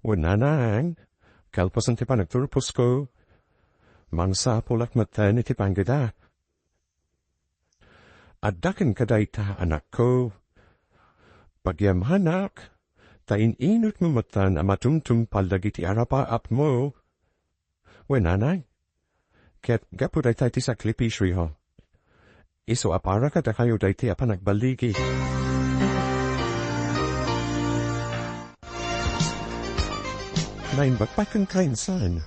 Wen, Nanang, kalpasan ti panagturposko, mangsapulak met iti panggedak. Adda kenka dayta, anakko. Pagyamanak, ta in-inutmo met a matumtumpal dagiti arapaapmo. Wen, Nanang, ket gapu dayta ti sakripisyo, isu a para kadakayo dayta a panagballigi. Naimbag pay kenka, insan.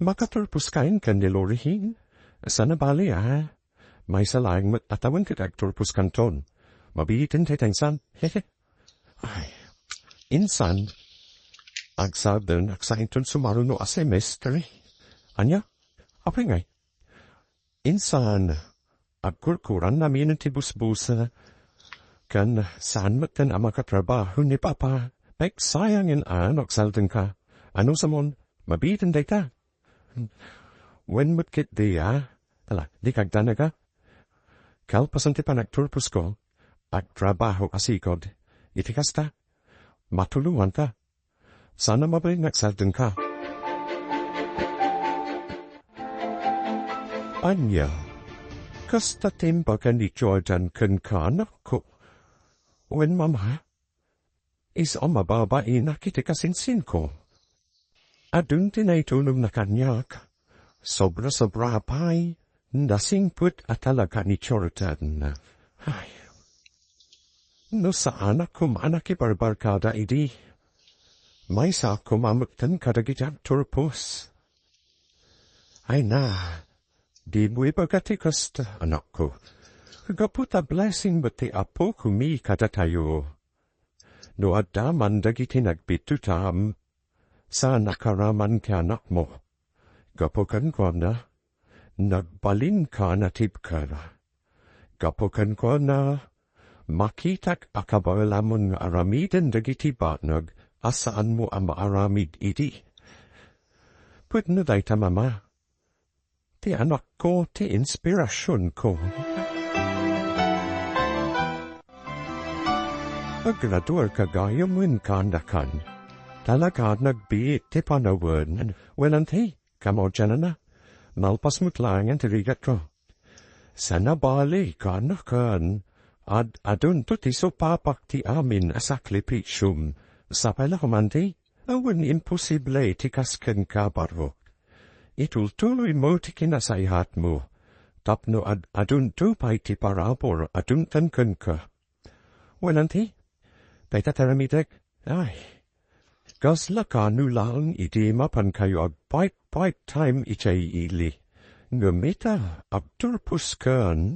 Makaturposka ken ni Lorraine? Saan a bale, a. Maysa laeng met a tawen ket agturposkanton. Mabiiten dayta, insan. Hehe. Ay, insan, agsaden, agsainton sumaruno a semestre. Ania? Apay ngay? Insan, agkurkuran namin ti busbus, ken saan met a makatrabaho ni Papa. Pagsayangen a no agsadenka. Ano, Simon? Mabiiten dayta? Wen met ketdi, a? Ala, dika agdanag, a? Kalpasan ti panagturposko, agtrabaho a sigud. Iti kasta, matulonganta. Saan a mabalin nga agsadenka. Ania, kasta ti imbaga ni Jordan kenka, anakko? Wen, Mama, isu a mababainak iti kasinsinko. Adun ti naitulongna kaniak. Sobra-sobra pay, nasingpet a talaga ni Jordan. Ay. No saanak koma a nakibarbarkada idi, maysaak koma metten kadagiti agturpos. Ay na, dimo ibaga ti kasta, anakko. Gapu ta blessing met ti Apo koma kadatayo. No adda man dagiti nagbittutam, saan a karaman ti anakmo. Gapu kenkuana, nagbalinka a natibker. Gapu kenkuana, makitak a kabaelamon nga aramiden dagiti banag a saanmo a maaramid idi. Pudno dayta, Mama. Ti anakko ti inspirasionko. Agraduarka gayam wen kaanakan. Talaga nagbiit ti panawen. Wen, Auntie, kamaudianna. Malpas met laengen ti rigatko. Saan a bale, kaanakan. Ad-adunto ti supapak ti amin a sakripisiom. Sapay la koma, Auntie? Awan imposible ti kas kenka, Barok. Itultuloymo ti kinasayaatmo, tapno ad-adunto pay ti parabur a dumteng kenka. Wen, Auntie, dayta ti aramidek. Ay, kasla kano laeng idi mapankayo agpaypaytime idiay ili. Ngem ita, agturposkan.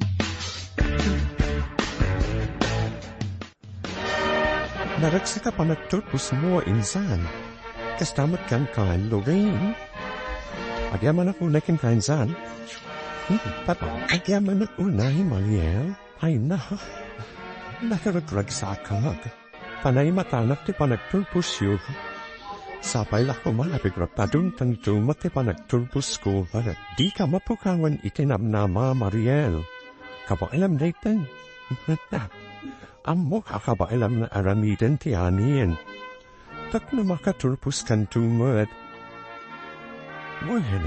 Naragsak a panagturposmo, insan. Kasta met kenka, Lorraine. Agyamanak unay kenka, insan. Hmm, papa, agyamanak unay, Mariel. Ay na, nakaragragsakak. Panaymatanak ti panagturposyo. Sapay la koma a pigrapadon tanto met ti panagturposko. Dika mapukawan iti namnama, Mariel. Kabaelam daytoy. Ammok a kabaelam nga aramiden ti amin. Tapno makaturposkanto met. Wen,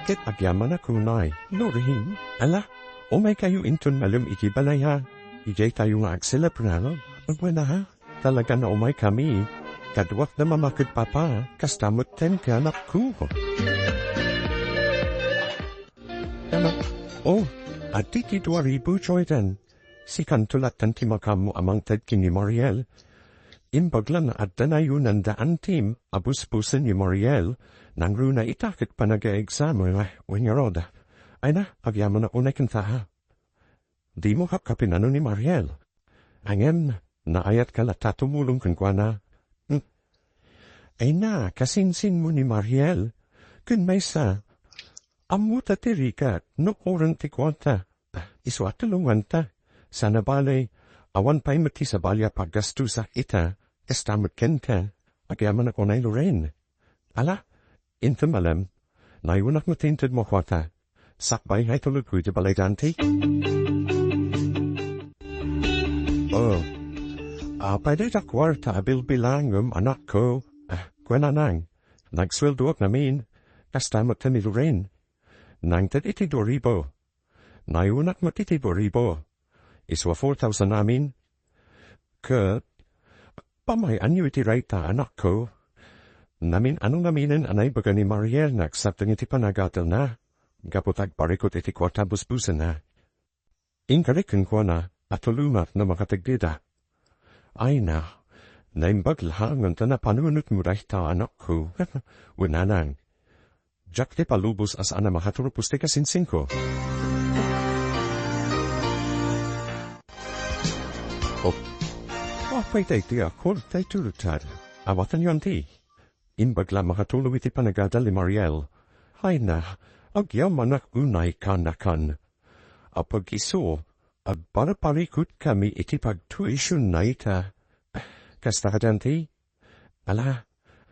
Ket agyamanak unay, Lorraine, ala, umaykayo inton malem iti balay, ha? Idiay tayo nga agselebrar, wen a, ha? Talaga nga umaykami, kaduak da Mama ket Papa, kasta met kenka, anakko. Ala, oh, adda ti dua ribu, Jordan. Sikanto latta ti makaammo a mangted ken ni Mariel. Imbag la nga adda nayonanda a tim a busbusen ni Mariel, nangruna ita ket panaga-exam wen ngarud. Ay na, agyamanak unay kenka, ha? Dimo kapkapinano ni Mariel. Ngem, naayatka latta tumulong kenkuana. Hmm. Ay na, kasinsinmo ni Mariel. Ken maysa, ammota ti rigat no kuren ti kuarta. Isu a tulonganta. Sana bale, awan pay met ti sabali a paggastosak ita, kasta met kenka, agyamanak unay, Lorraine. Ala, inton malem, nayonak met ti intedmo a kuarta. Sakbay nga itulodko iti balay, Dante. Oh. Apay dayta kuarta a bilbilangem, anakko? Ah, kuana nang, nagsueldoak ngamin, kasta met ken ni Lorraine. Nangted iti dua ribu. Nayonak met iti dua ribu. Isu a four thousand amin. Ket, pamay-anyo iti rayta, anakko. Namin-ano ngaminen a naibaga ni Mariel nga agsardeng iti panagatelna, gapu ta agparikut iti kuarta a busbusenna. Inkarik kenkuana a tulongan no makatagdeda. Ay na, naimbag laeng ta napanunotmo dayta, anakko. Wen a nang, diak ti palubos a saan a makaturpos ti kasinsinko. Oh, apay daytoy a korta iti lutad? Awatenyo, anti. Imbag la makatulong iti panagadal ni Mariel. Ay na, agyamanak unay kanakan. Apag-isu, agparparikutkami iti pagtuition na ita. Kasta kadi, anti? Ala,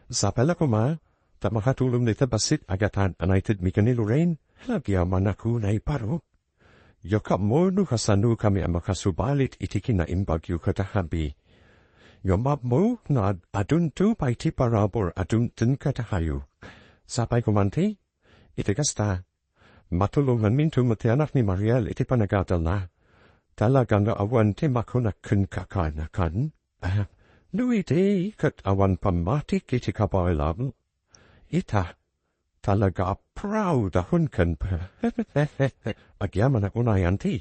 sapay la koma, ta makatulong dayta bassit a gatad a naitedmi ken ni Lorraine. Agyamanak unay, parok. Diak ammo no kasanokami a makasubalit iti kinaimbagyo kadakayo. Ngem ammo nga ad-, adunto pay ti parabur a dumteng kadakayo. Sapay koma, anti? Iti kasta, matulonganminto met ti anak ni Mariel iti panagatelna. Talaga nga awan ti makunak kenka kanakan. Ah, no idi ket awan pammatik iti kabaelam, ita, talaga a proud a hunken. Agyamanak unay, anti.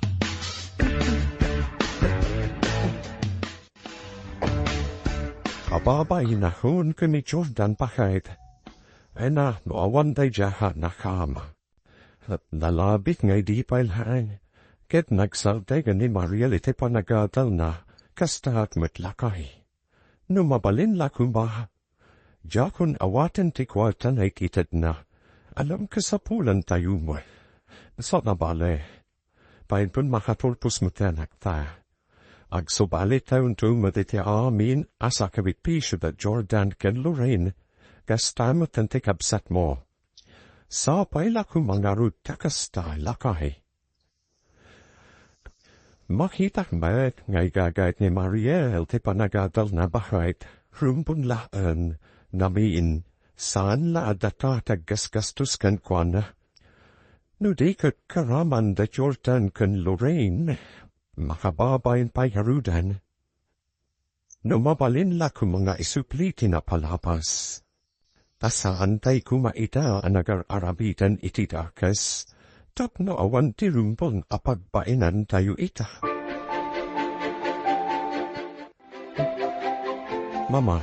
Ababain a hunken ni Jordan, baket. Ay na, no awan daydiay a nakam. Nalabit nga idi pay laeng, ket nagsardeng ni Mariel iti panagatelna, kasta met lakay. No mabalin la koma, diakon awaten ti kuarta a naitedna. Alam, kasapulantayo met. Sana bale, painton makaturpos met ti anakta. Agsubalitayonto met iti amin a sakripisio da Jordan ken Lorraine, kasta met ti kabsatmo. Sapay la koma ngarud ta kasta, lakay. Makitak met nga igagayat ni Mariel ti panagatelna, baket, rumbeng laeng ngamin, saan la a data ti aggasgastos kenkuana. No di ket karaman da Jordan ken Lorraine, makababain pay ngaruden. No mabalin la koma nga isupli ti napalabas, ta saantay koma ita a nagar-aramidan iti dakes tapno awan ti rumbeng a pagbainantayo ita. Mama,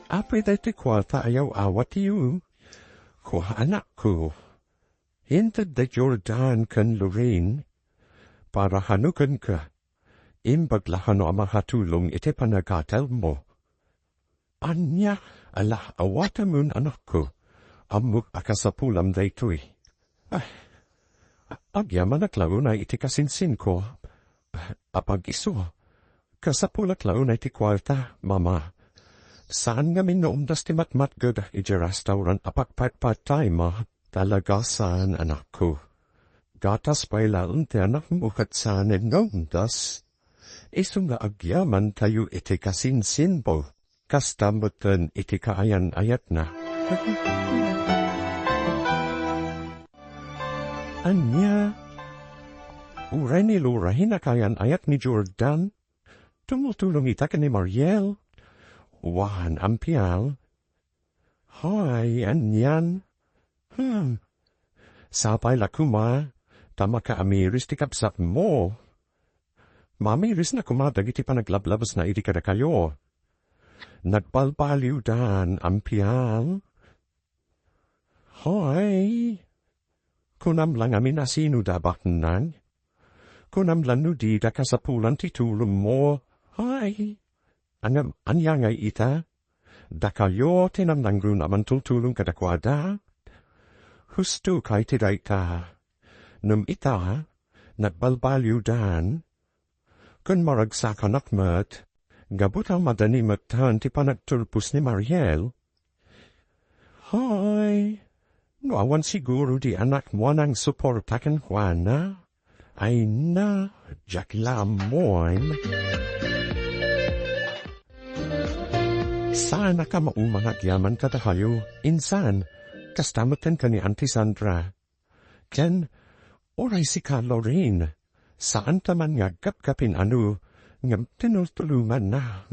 apay daytoy kuarta a yaw-awatyo? Kua, anakko. Inted da Jordan ken Lorraine para hanokenka. Imbag la kano a makatulong iti panagatelmo. Ania, ala, awatemon, anakko. Ammok a kasapulam daytoy. Ah, agyamanak la unay iti kasinsinko. Apag-isu, kasapulak la unay ti kuarta, Mama. Saan ngamin nga umdas ti matmatged iti restaurant a pagpatpatay, Ma. Talaga saan, anakko. Gatas pay laeng ti anakmo ket saanen nga umdas. Isu nga agyamantayo iti kasinsinmo, kasta metten iti kaayan-ayatna. Ania? Uray ni Lorraine a kayan-ayat ni Jordan? Tumutulong ita ken ni Mariel? Wen, ampial. Hay, anian? Hmm. Sapay la koma, ta makaamiris ti kabsatmo. Maamirisna koma dagiti panaglablabesna idi kadakayo. Nagbalbaliwdan, ampial. Hay, kunam la ngamin a sino da baknang? Kunam la no dida kasapulan ti tulongmo? Hay, ngem ania ngay ita? Dakayo ti nangnangruna a mangtultulong kadakuada? Husto kay ti dayta. Ngem ita, nagbalbaliwdan, ken maragsakanak met, gapu ta madani metten ti panagturpos ni Mariel. Hay, no awan siguro di anakmo a nangsuporta kenkuana, ay na, diak la ammoen. Saanak a mauma nga agyaman kadakayo, insan, kasta metten ken ni Auntie Sandra. Ken, uray sika, Lorraine, saanta man nga agkapkapin ano, ngem tinultulonganna.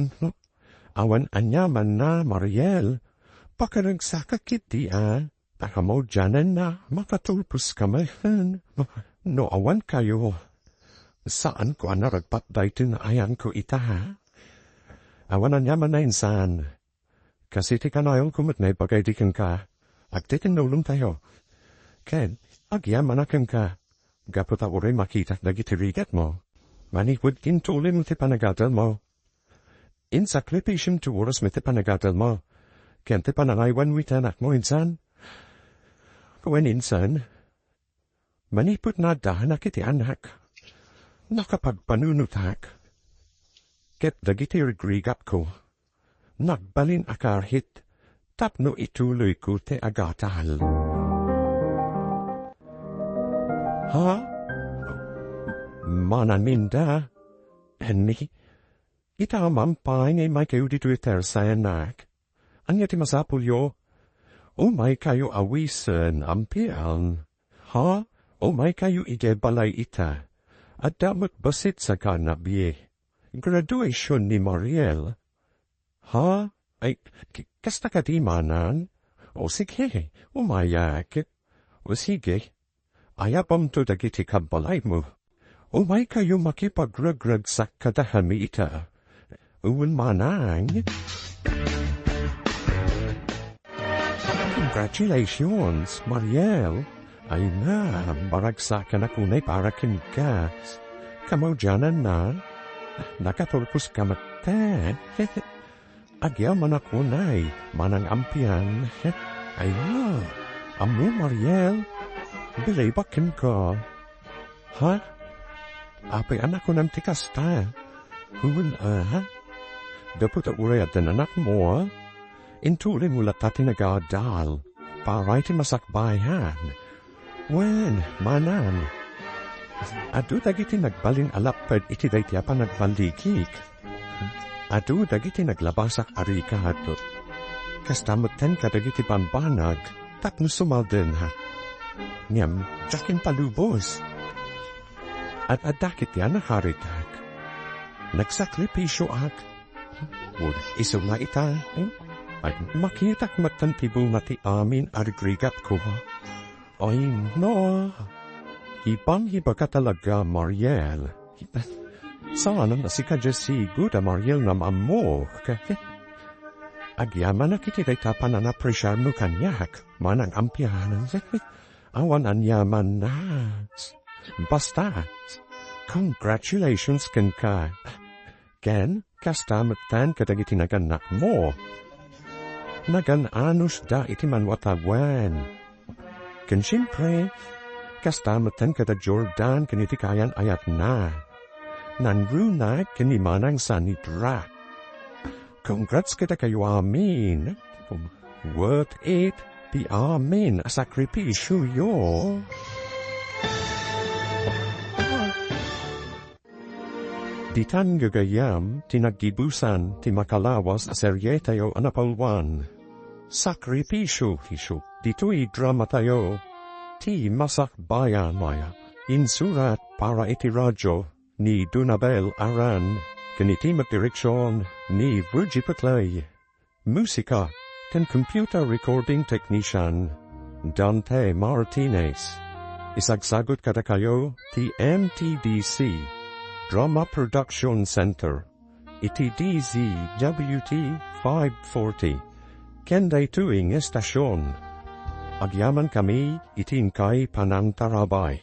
Awan aniamanna, Mariel, pakaragsakak iti a, ta kamaudiananna, makatulposka manen. No awan kayo, saanko a naragpat daytoy nga ayanko ita, ha? Awan aniamanna insan. Kas iti kanayonko met nga ibagaydi kenka, agtitinnulongtayo. Ken, agyamanak kenka, gapu ta uray makitak dagiti rigatmo. Manipud intulimo ti panagadalmo. Insakripisim ti orasmo iti panagadalmo, ken ti panangaywanmo iti anakmo insan. Wen insan, manipud naaddanak iti anak, nakapagpanunotak, ket dagiti rigrigapko, nagbalin a karhit tapno ituloyko ti agadal. Ha? Mananminda? Henry, ita man pay nga imaykayo ditoy Tersa, anak. Ania ti masapulyo? Umaykayo awisen, ampian. Ha? Umaykayo idiay balay ita. Adda met bassit saka nabie. Graduation ni Mariel. Ha? Ay, k-, kasta kadi, manang? O sige, umayak. O sige, ayabamto dagiti kabbalaymo. Umaykayo makipagregragsak kadakami ita. Wen, manang. Congratulations, Mariel. Ay na, maragsakanak unay para kenka. Kamaudiananna, nakatulposka met. Agyamanak unay, manang ampian. Ay na, ammo, Mariel. Bilibak kenka. Ha? Apay a nakunam ti kasta? Wen a? Gapu ta uray addan anakmo, intulimo latta ti nagadal. Para iti masakbayan. Wen, manang. Adu dagiti nagbalin a lapped iti dayta a panagballigik. Adu dagiti naglabasak a rigat. Kasta metten kadagiti bambanag tapno sumaldennak. Ngem diak impalubos. Ad-addak iti a nakaritak. Nagsakripisioak. Wen, isu nga ita, ay, makitak metten ti bunga ti amin a rigrigapko. Ay, no. Ibang-iba ka talaga, Mariel. Saanen a sika, Jessica, da Mariel nga maammo. Agyamanak iti dayta pananapresiarmo kaniak, manang ampian. Awan aniamanna. Basta, congratulations kenka. Ken, kasta metten kadagiti nagan-anakmo. Nagan-anosda iti manuatawen. Ken siempre, kasta metten kada Jordan ken iti kayan-ayatna. Nangrunak ken ni Manang Sanidra. Congrats kadakayo amin. Worth it ti amin a sakripisioyo. Ditan gagayyem ti naggibusan ti makalawas a serietayo a napalwan. Sakripisio, isyo, ditoy dramatayo. ti masakbayan. Insurat para iti radio ni Donabel Aran, ken iti met direksion ni Virgie Peclay. Musika ken computer recording technician, Dante Martinez. Isagsagut kadakayo ti M T D C Drama Production Center iti D Z W T five forty ken daytoy nga estasion. Agyamankami iti inkay panangtarabay.